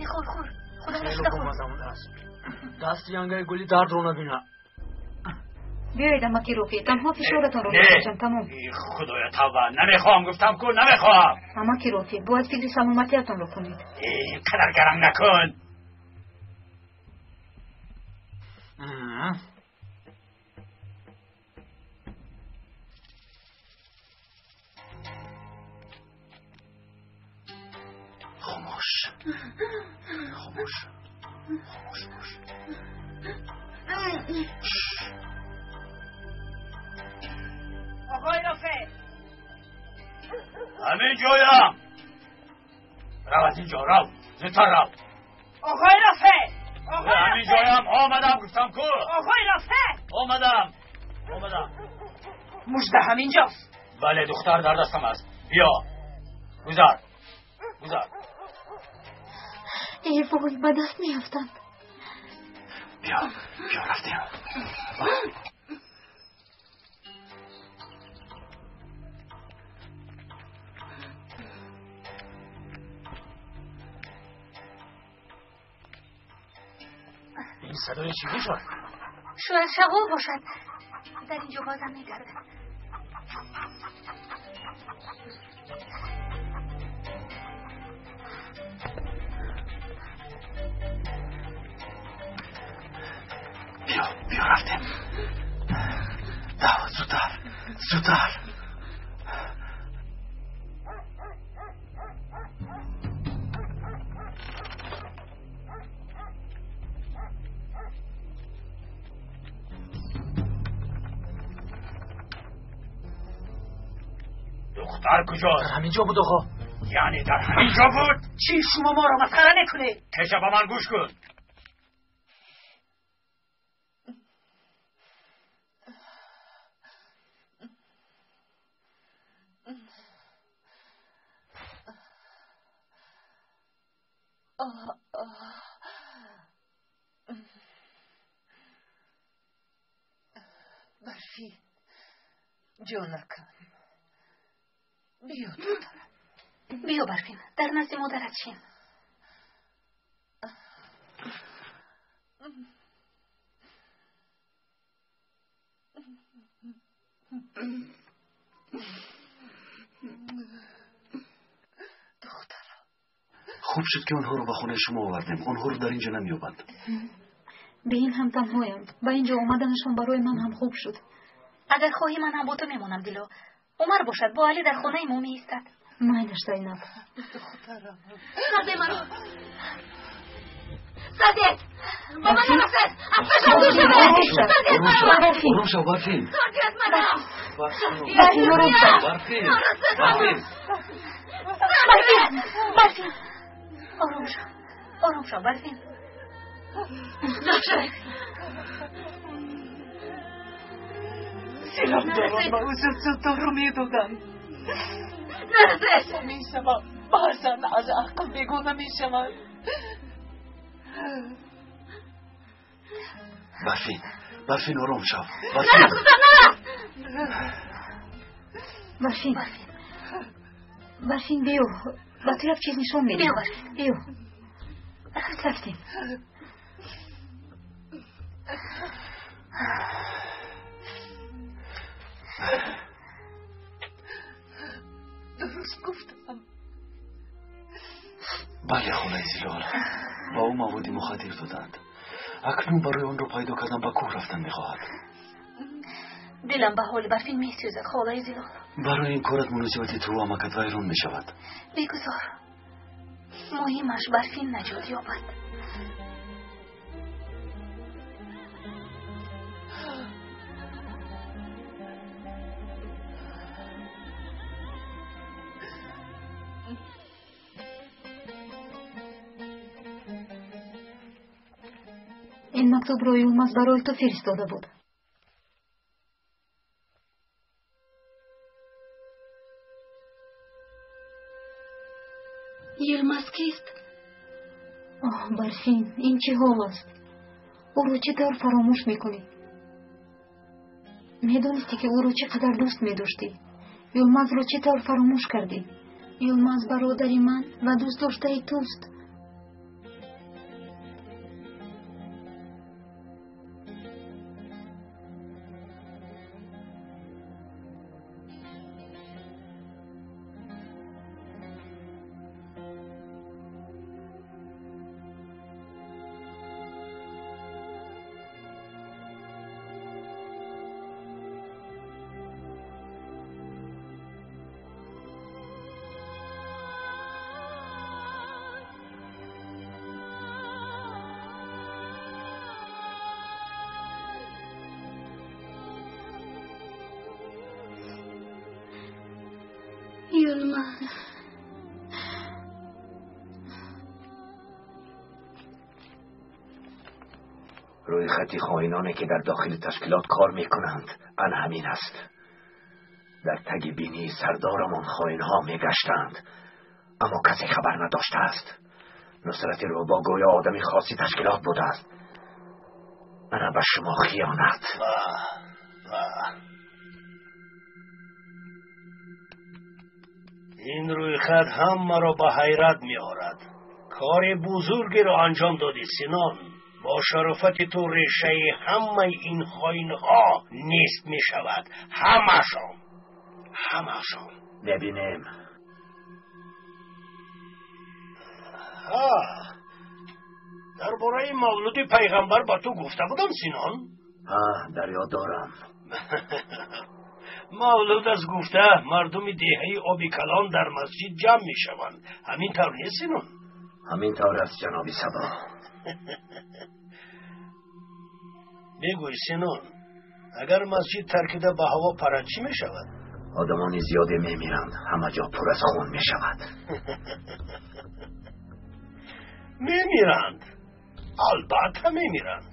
Кани хӯр, хӯр. Худо нашуда хӯр. Дасти янгаи гули дардро набина. Биёед, амаки Рофеъ, танҳо фишоратонро мекашам, тамом. Худоя, тавба, намехоҳам, гуфтам ку, намехоҳам. Амаки Рофеъ, бояд фикри саломатиятонро кунед. Ин қадар гарам накун. Хомӯш, хомӯш, хомӯш бош. آقای رافع، همین جایم. رو از اینجا، رو، زودتر رو. آقای رافع، آقای همین جایم، آمدم، گفتم کو. آقای رافع، آمدم، آمدم. مژده همینجاست. بله، دختر در دستم است. بیا، گذر، گذر. ای وای، به دست میافتند. بیا، بیا، رفتیم. این صدای چی میشد؟ شاید شغال باشد. در اینجا بازم میگردد. بیا، بیا، رفتیم. ده، زودتر، زودتر. دختر کجاست؟ در همینجا بود آقا. یعنی در همینجا بود؟ چی شما ما را مسخره میکنید؟ کشا با من گوش کن. برفی جانکم، بیا دخترم. بیا برفین، در نزد مادرت شین. دخترم، خوب شد که آنها رو به خونه شما آوردیم. آنها رو در اینجا نمییابند. به این هم تنهایم. به اینجا آمدنشان برای من هم خوب شد. اگر خواهی من هم با تو میمانم دلو. عمر باشد با علی در خانه ما می ایستد. مایلش زینب. دخترم، سرده مرا، سرده با من نرسد. از پشم دور شوه. سرده مرا، آروم شو برفین. سرده از مرا، برفین، آروم شو. برفین، برفین، برفین، برفین، آروم شو، آروم شو برفین. دور شوه. سلام دارم، به او زود دارو میدادم. نرسد. همین سبب بعضا از عقل بیگانه میشود. برفین، برفین، آروم شو. برفین، برفین، برفین، بیا با تو یک چیز نشون میدم. بیا برفین، بیا. رفتیم. درست گفتم. بله خاله زلال، با او مواد مخدر دادند. اکنون برای آن رو پیدا کردن به کوه رفتن میخواهد. دلم به حال برفین میسوزد خاله زلال. برای این کارت مناسبت تو و امکت ویران میشود. بگذار، مهمش برفین نجات یابد. ин мактубро Юлмаз барои ту фиристода буд. Юлмаз кист? Оҳ, Барфин, ин чӣ ҳол аст? Ӯро чӣ тавр фаромӯш мекунӣ? Медонистӣ, ки ӯро чӣ қадар дӯст медоштӣ. Юлмазро чӣ тавр фаромӯш кардӣ? Юлмаз бародари ман ва дӯстдоштаи туст. Юлмаз. Рӯи хати хоиноне ки дар дохили ташкилот кор мекунанд ан ҳамин аст. Дар таги бинии сардорамон хоинҳо мегаштанд, аммо касе хабар надоштааст. Нусрати Рӯбо гӯё одами хоси ташкилот будааст. Ана ба шумо хиёнат. Ин рӯйхат ҳамаро ба ҳайрат меорад. Кори бузургеро анҷом додӣ, Синон. Бо шарофати ту решаи ҳамаи ин хоинҳо нест мешавад. Ҳамашон, ҳамашон. Мебинем. Дар бораи мавлуди пайғамбар ба ту гуфта будам, Синон? Дар ёд дорам. Мавлуд аз гуфта мардуми деҳаи Оби Калон дар масҷид ҷамъ мешаванд. Ҳамин тавр нест, Синон? Ҳамин тавр аст, ҷаноби Сабо. Бигӯй, Синон, агар масҷид таркида ба ҳаво парад чӣ мешавад? Одамони зиёде мемиранд, ҳама ҷо пур аз хун мешавад. Мемиранд, албатта мемиранд.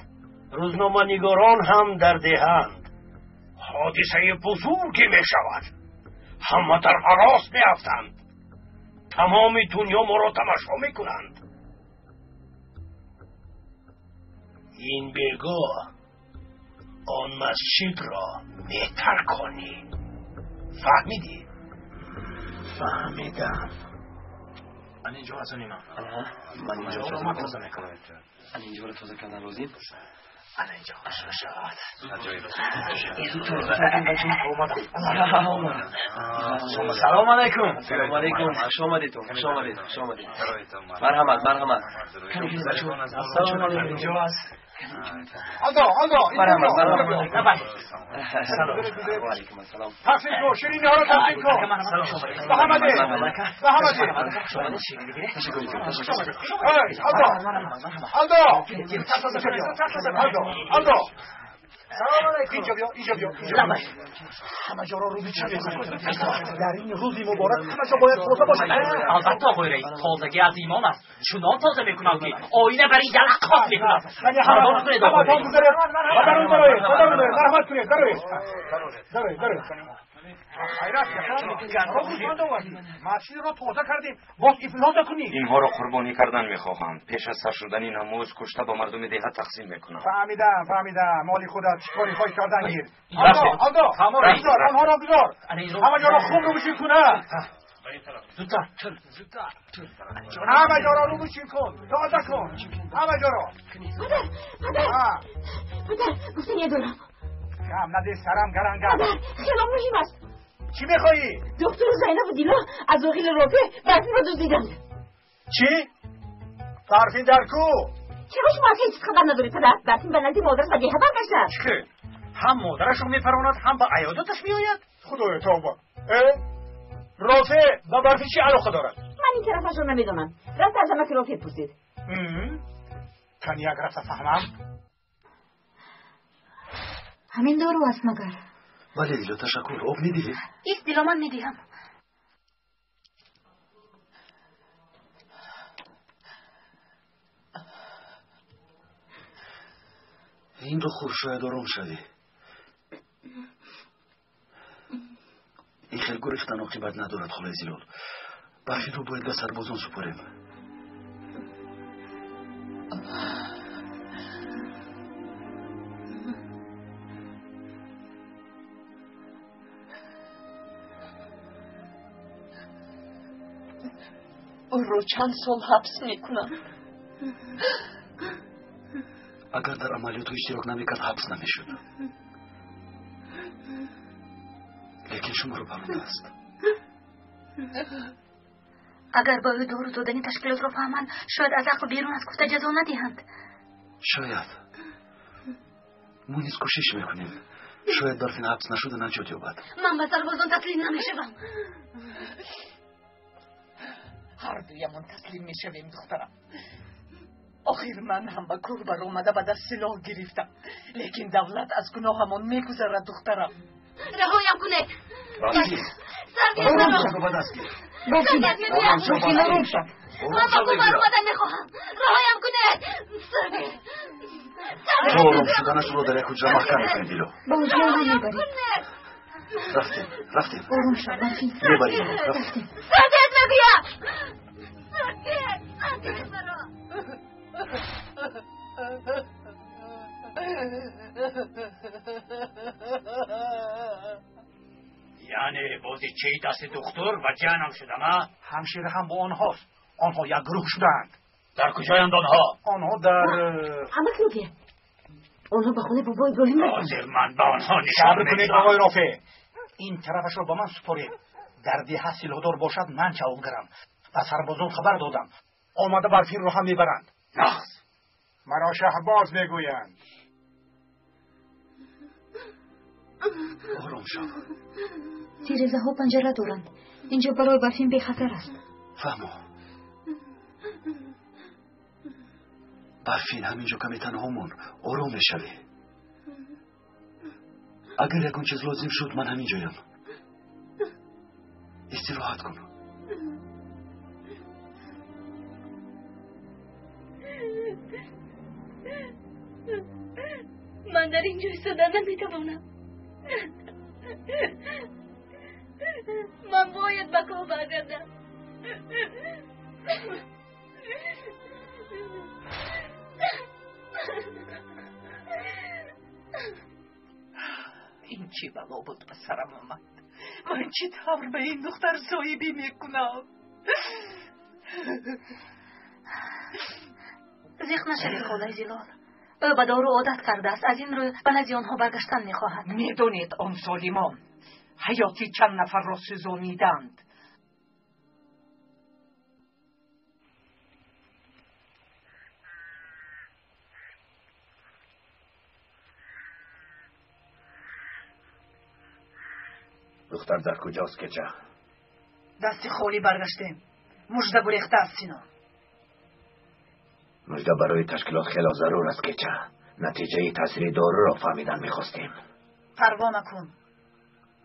Рӯзноманигорон ҳам дар деҳаанд. Ҳодисаи бузурге мешавад. Ҳама дар ҳарос меафтанд. Тамоми дунё моро тамошо мекунанд. Ин бегоҳ он масҷидро метарконӣ. Фаҳмидӣ? Фаҳмидам. Ман инҷо аз он имам. Ман инҷо ман тоза мекунам. Ан инҷоро тоза кардан лозим. Ана инҷо хушро шавад. Салом алайкум. Салом алайкум. Хуш омадед. Хуш омадед. Хуш омадед. Марҳамат, марҳамат. Салом алайкум. Инҷо аст. Алдо, алдо. Марҳамат, марҳамат. Салом. Ва алайкум ассалом. Тақсим кун, ширинӣҳоро тақсим кун. Ба ҳама де. Ба ҳама де. Эй, алдо. Алдо. Алдо, алдо. Салом алайкум. Инҷо биё, инҷо биё. Ҳама ҷоро рӯбичӣ мекунад. Дар ин рӯзи муборак ҳама ҷо бояд тоза бошад. Албатта, оқои раис, тозагӣ аз имон аст. Чунон тоза мекунам ки оина бар ин ялақ хок мекунад. Пардон кунед, оқои раис. Дароед, дароед, дароед, марҳамат кунед, дароед. Дароед, дароед. Хайрат, масҷидро тоза кардем, боз ифлоса кунӣ. Инҳоро қурбонӣ кардан мехоҳанд. Пеш аз сар шудани намоз кушта ба мардуми деҳа тақсим мекунанд. Фаҳмидам, фаҳмидам. Моли худат чӣ кори хоҳӣ кардан гир. Алдо, алдо, бигзор, онҳоро бигзор. Ҳама ҷоро хун рӯбушин кун. Зудтар, зудтар. Ҳама ҷоро рӯбушин кун, тоза кун. Ҳама ҷоро. Падар, падар. Падар, гуфтание дорам. Кам наде сарам гарангар. Падар, хеле муҳим аст. Чӣ мехоҳӣ? Доктор Зайнаб Дило аз оғили Рофе барфинро дуздиданд. Чӣ? Барфин дар ку? Чаро шумо аз ҳеҷ чиз хабар надоред, падар? Барфин ба назди модараш ба деҳа баргаштааст. Чӣ? Ҳам модарашро мепаронад, ҳам ба аёдаташ меояд? Худоё тавба. Рофе ба барфин чӣ алоқа дорад? Ман ин тарафашро намедонам. Рафта аз амаки Рофе пурсид. Кани як рафта фаҳмам? Ҳамин дору аст магар? Бале, Дило, ташаккур. Об медиҳӣ? Ист, Дило, ман медиҳам. Инро хӯр, шояд ором шавӣ. Ин хел гурехтан оқибат надорад, холаи Зилол. Барфинро бояд ба сарбозон супорем. Ӯро чанд сол ҳабс мекунам. Агар дар амалиётҳо иштирок намекард, ҳабс намешуд. Лекин шуморо парондааст. Агар ба ӯ дору додани ташкилотро фаҳманд, шояд аз ақл берун аз гуфта ҷазо надиҳанд. Шояд. Мо низ кӯшиш мекунем. Шояд Барфин ҳабс нашуда наҷот ёбад. Ман ба сарбозон таслим намешавам. Ҳар дуямон таслим мешавем, духтарам. Охир ман ҳам ба кӯр баромада ба даст силоҳ гирифтам. Лекин давлат аз гуноҳамон мегузарад, духтарам. Раҳоям кунед. Барфин. Ором шав. Ба даст гир. Барфин, Барфин, ором шав. Ман ба кӯҳ баромадан мехоҳам. Раҳоям кунед. Сарвер. То ором шуданашро дар як ҳуҷра маҳкам мекунем, Дило. Ба ҳуҷраи мебарем. Рафтем, рафтем. Ором шав, Барфин. Мебарем, рафтем. Сарвер мегӯям. Сарвер, сарвер маро. Яъне бозичаи дасти духтур ва ҷанам шудам, а? Ҳамшира ҳам бо онҳост. Онҳо як гурӯҳ шудаанд. Дар куҷоянд онҳо? Онҳо дар Амак мегӯяд. Онҳо ба хонаи бобои Иброҳим рафтанд. Ҳозир ман ба онҳо нишон Сабр кунед, медиҳам. оғои Рофеъ. Ин тарафашро ба ман супоред. Дар деҳа силоҳдор бошад, ман ҷавобгарам. Ба сарбозон хабар додам. Омада Барфинро ҳам мебаранд. Нағз. Маро Шаҳбоз мегӯянд. Ором шав. Тирезаҳо панҷара доранд. Инҷо барои Барфин бехатар аст. Фаҳмо. Барфин, ҳаминҷо каме танҳо мон. Ором мешавӣ. Агар ягон чиз лозим шуд, ман ҳамин ҷоям. Истироҳат кун. Ман дар ин ҷо истода наметавонам. Ман бояд ба кӯҳ баргардам. Ин чӣ бало буд ба сарам омад? Ман чӣ тавр ба ин духтар соҳибӣ мекунам? Зиқ нашавед, холаи Зилол. Ӯ ба дору одат кардааст, аз ин рӯ ба назди онҳо баргаштан мехоҳад. Медонед, он золимон ҳаёти чанд нафарро сӯзониданд. Духтар дар куҷост, кеча? Дасти холӣ баргаштем. Мужда гурехта аст, Сино. Мужда барои ташкилот хело зарур аст, кеча. Натиҷаи таъсири доруро фаҳмидан мехостем. Парво накун.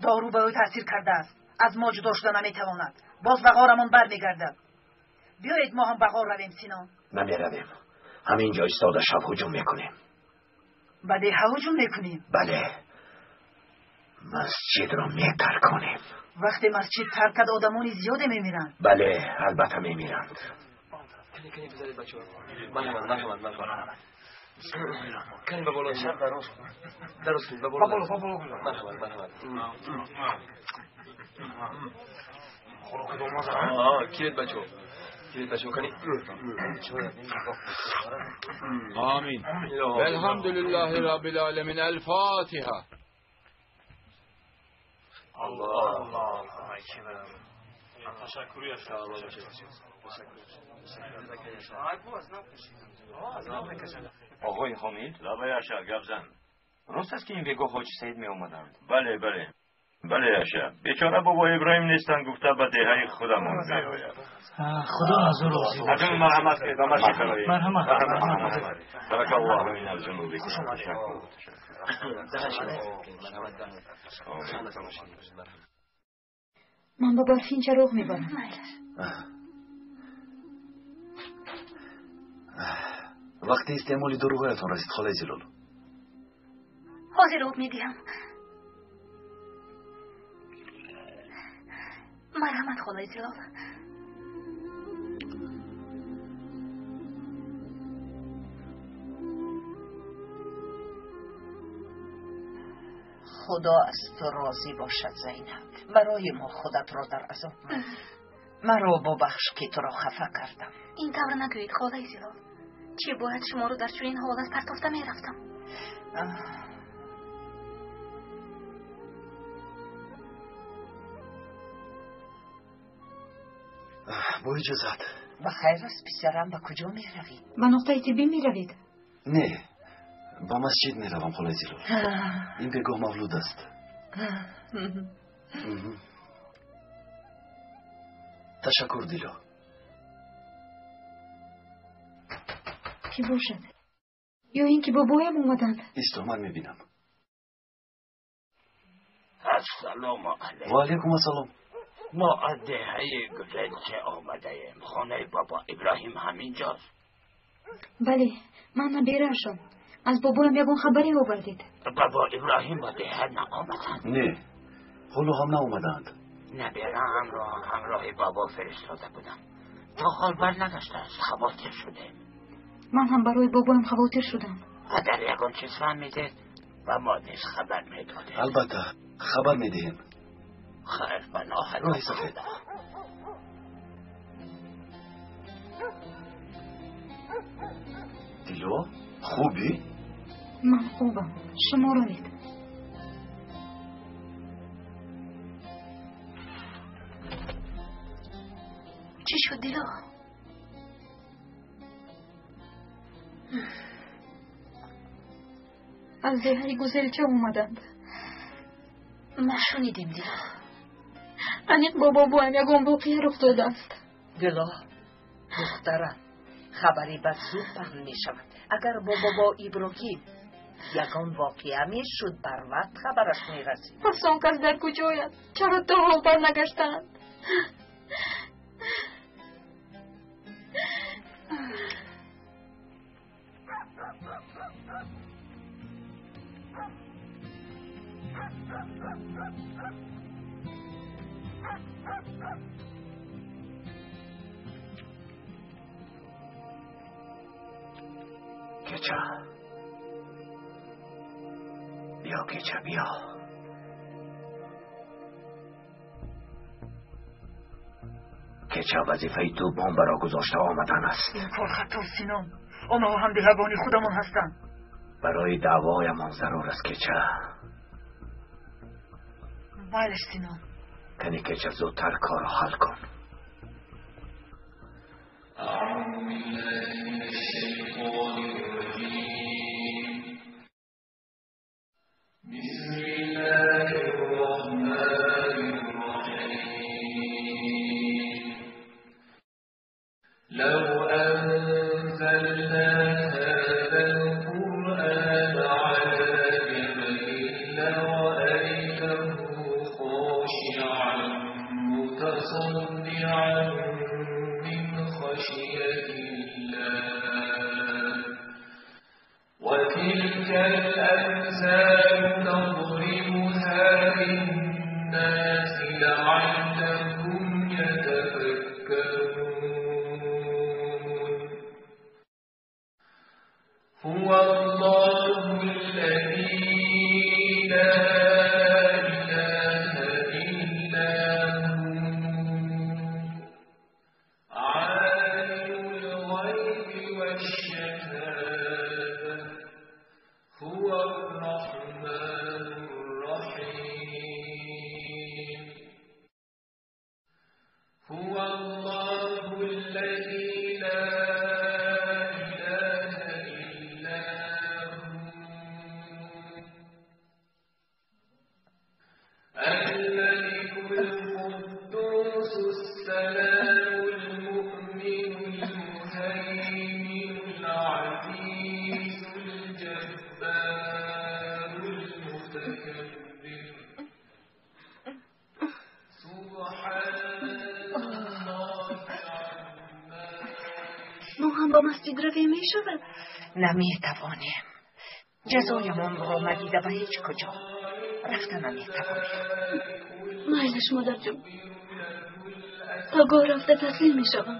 Дору ба ӯ таъсир кардааст. Аз мо ҷудо шуда наметавонад. Боз ба ғорамон бармегардад. Биёед мо ҳам ба ғор равем, Сино. Намеравем. Ҳамин ҷо истода шаб ҳуҷум мекунем. Ба деҳа ҳуҷум мекунем? Бале. Масҷидро метарконем. Вақте масҷид таркад, одамони зиёде мемиранд. Бале, албатта мемиранд. Amin. Velhamdülillahi Rabbil alemin. El Fatiha. Allah Ташаккур. Оғои Ҳомид? Лабай Аша, гап зан. Рост аст ки ин бегоҳ Ҳоҷи Саид меомаданд? Бале, бале. Бале, Аша. Бечора бобо Иброҳим нестанд, гуфта ба деҳаи худамон меояд. Худо аз ӯ розӣ бошад. Акнун марҳамат кунед, ба масҷид бароед. Марҳамат. Марҳамат. Баракаллоҳу минал ҷунуби. Ташаккур. Ман ба Барфин чароғ мебарам. Вақти истеъмоли доруҳоятон расид, холаи Зилол. Ҳозир об медиҳам. Марҳамат, холаи Зилол. Худо аз ту розӣ бошад, Зайнаб. Барои мо худатро дар азоб мадеҳ. Маро бубахш, ки туро хафа кардам. Ин тавр нагӯед, холаи Зилол. Чӣ бояд шуморо дар чунин ҳолат партофта мерафтам? Бо иҷозат. Ба хайр аст, писарам, ба куҷо меравӣ? Ба нуқтаи тиббӣ меравед? Не, ба масҷид меравам, холаи Зилол. Ин бегоҳ мавлуд аст. Ташаккур, Дило. Кӣ бошад? Ё ин ки бобоям омаданд? Исто, ман мебинам. Ассалому алайкум. Ва алайкум ассалом. Мо аз деҳаи Гузелча омадаем. Хонаи бобо Иброҳим ҳаминҷост. Бале, ман набераашон. Аз бобоям ягон хабаре овардед? Бобо Иброҳим ба деҳа наомаданд. Не, ҳоло ҳам наомадаанд. Набераамро ҳамроҳи бобо фиристода будам. То ҳол барнагаштааст, хавотир шудем. Ман ҳам барои бобоям хавотир шудам. Агар ягон чиз фаҳмидед, ба мо низ хабар медодед. Албатта, хабар медиҳем. Хайр, паноҳ. Роҳи сафед. Дило, хубӣ? Ман хубам. Шумо равед. Чӣ шуд, Дило? Аз деҳаи Гузелча омаданд. Мо шунидем, Дило. Аниқ бо бобоям ягон воқеа рух додааст. Дило, духтарам, хабари бад зуд паҳн мешавад. Агар бо бобо Иброҳим ягон воқеа мешуд, барвақт хабараш мерасид. Пас он кас дар куҷояд? Чаро то ҳол барнагаштаанд? Кеча, биё, Кеча, биё. Кеча, вазифаи ту бомбаро гузошта омадан аст. Ин кор хато, Синон. Онҳо ҳам деҳагони худамон ҳастанд. Барои даъвоямон зарур аст, Кеча. Майлаш, Синон. Кани, Кеча, зудтар корро ҳал кун. Наметавонем. Ҷазоямонро надида ба ҳеҷ куҷо рафта наметавонем. Майлаш, модарҷон, то гоҳ рафта таслим мешавам.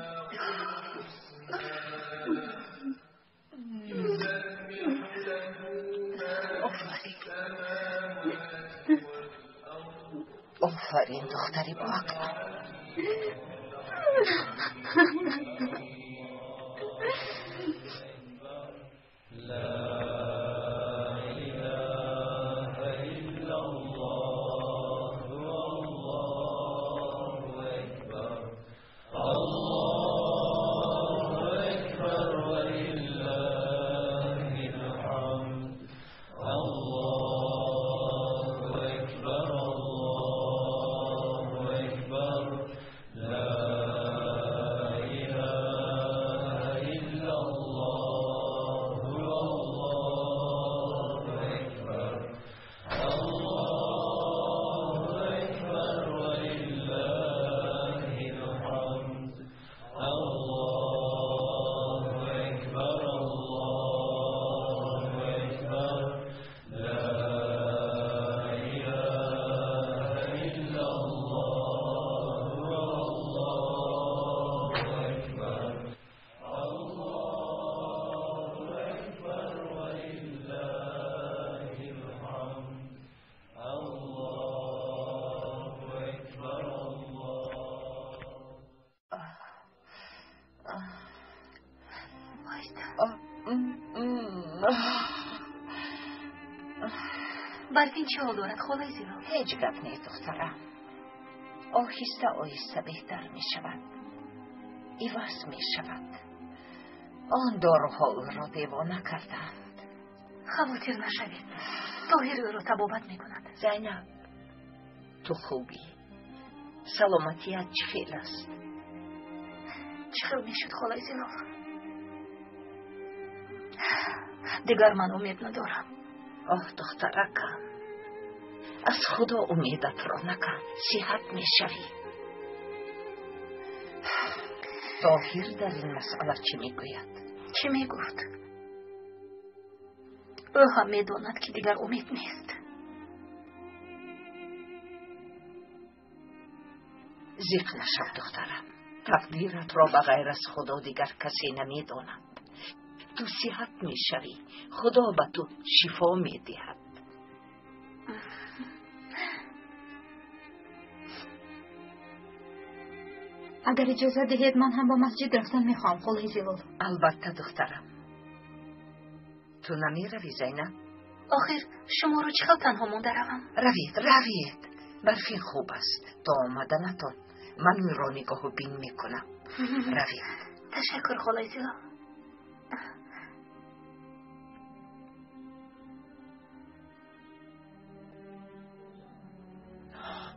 Офарин, офарин, духтари боақлам. Барфин чӣ ҳол дорад, холаи Зилол? Ҳеҷ гап не, духтарам. Оҳиста оҳиста беҳтар мешавад, иваз мешавад. Он доруҳо ӯро девона карданд. Хавотир нашавед, Тоҳир ӯро табобат мекунад. Зайнаб, ту хубӣ? Саломатият чӣ хел аст? Чӣ хел мешуд, холаи Зилол? Дигар ман умед надорам. Оҳ, духтаракам, аз Худо умедатро накан, сиҳат мешавӣ. Тоҳир дар ин масъала чӣ мегӯяд? Чӣ мегуфт? Ӯ ҳам медонад, ки дигар умед нест. Зиқ нашав, духтарам. Тақдиратро ба ғайр аз Худо дигар касе намедонад. Ту сиҳат мешавӣ, Худо ба ту шифо медиҳад. Агар иҷозат диҳед, ман ҳам ба масҷид рафтан мехоҳам, холаи Зилол. Албатта, духтарам. Ту намеравӣ, Зайнаб? Охир шуморо чӣ хел танҳо монда равам? Равед, равед. Барфин хуб аст. То омаданатон ман ӯро нигоҳу бин мекунам. Равед. Ташаккур, холаи Зилол.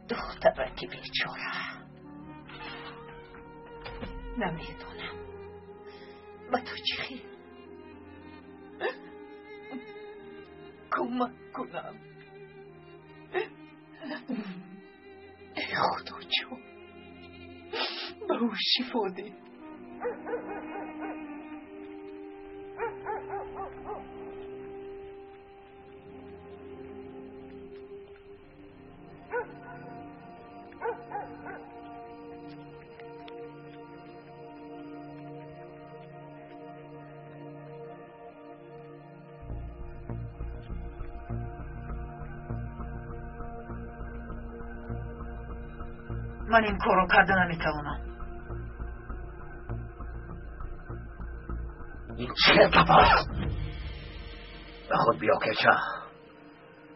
Духтараки бечора. Намедонам ба ту чӣ хел кӯмак кунам. Эй Худоҷон, ба ӯ шифо деҳ. Ман ин корро карда наметавонам. Ин чӣ гап аст? Ба худ биё, кеча.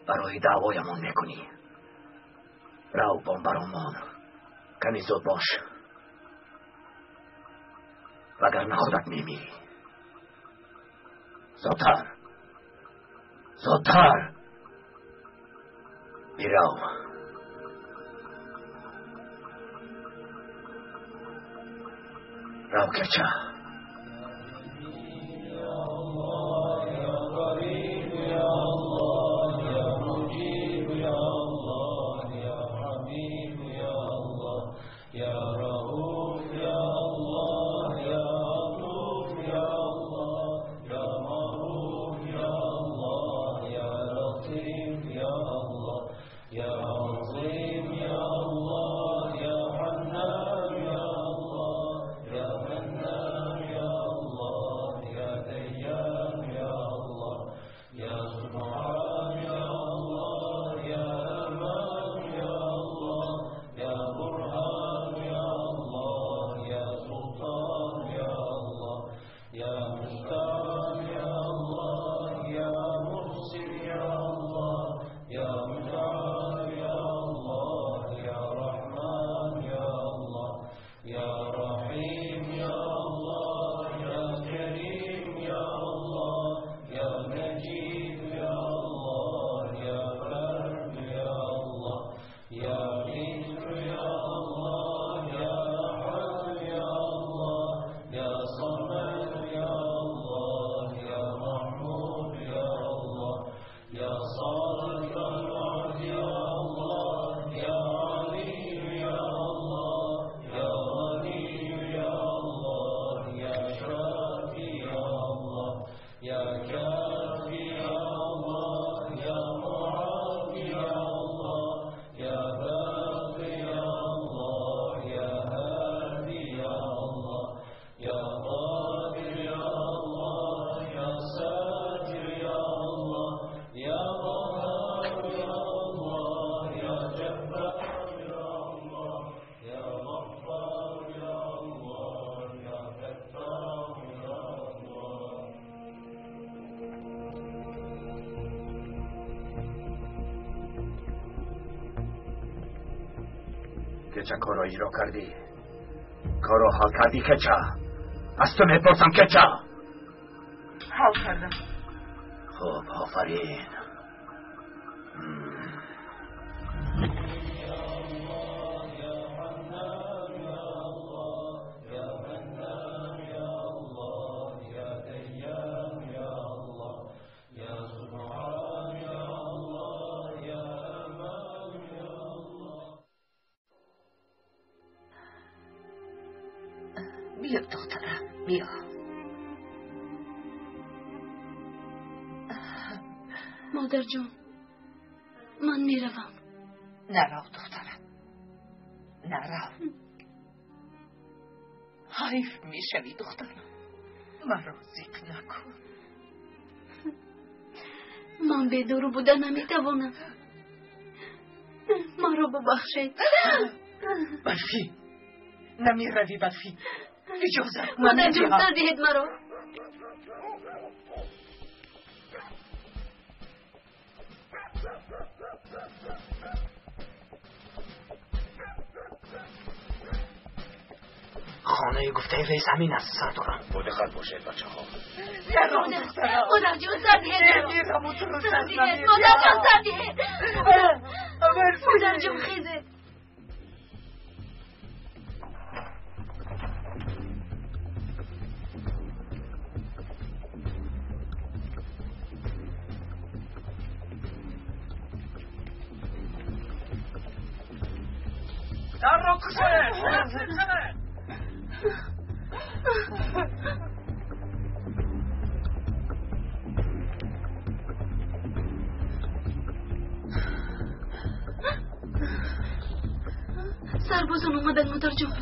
Барои даъвоямон мекунӣ. Рав бомбаромон, ками зуд бош, вагарна худат мемирӣ. Зудтар, зудтар бирав. Рав, кеча. Кеча корро иҷро кардӣ? Корро ҳал кардӣ, кеча? Аз ту мепурсам, кеча? Ҳал кардам. Хуб, офарин. Биё, духтарам, биё. Модарҷон, ман меравам. Нарав, духтарам, нарав. Ҳайф мешавӣ, духтарам. Маро зиқ накун. Ман бедору буда наметавонам. Маро бубахшед. Барфӣ, намеравӣ, Барфӣ. Иҷозат Модарҷон, сар диҳед маро. Хонаи гуфтаи раис ҳамин аст, сардорам. Бо диққат бошед, бачаҳо. Модарҷон, сар диҳед маро. Сар диҳед, модарҷон, сар диҳед. Модарҷон, хезед. Дарро кушоед! Сарбозон омаданд, модарҷон.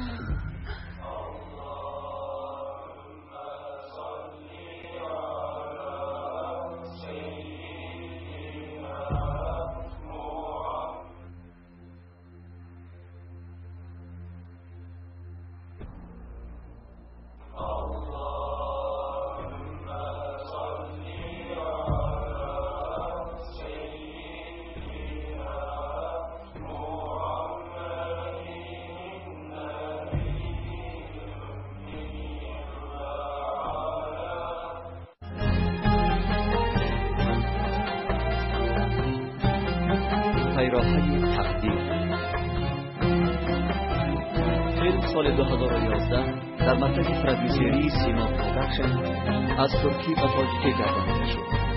Пайроҳаи тақдир. Филм соли 2011 дар маркази продюсерии Сино Продакшн аз туркӣ ба тоҷикӣ гардонида шуд.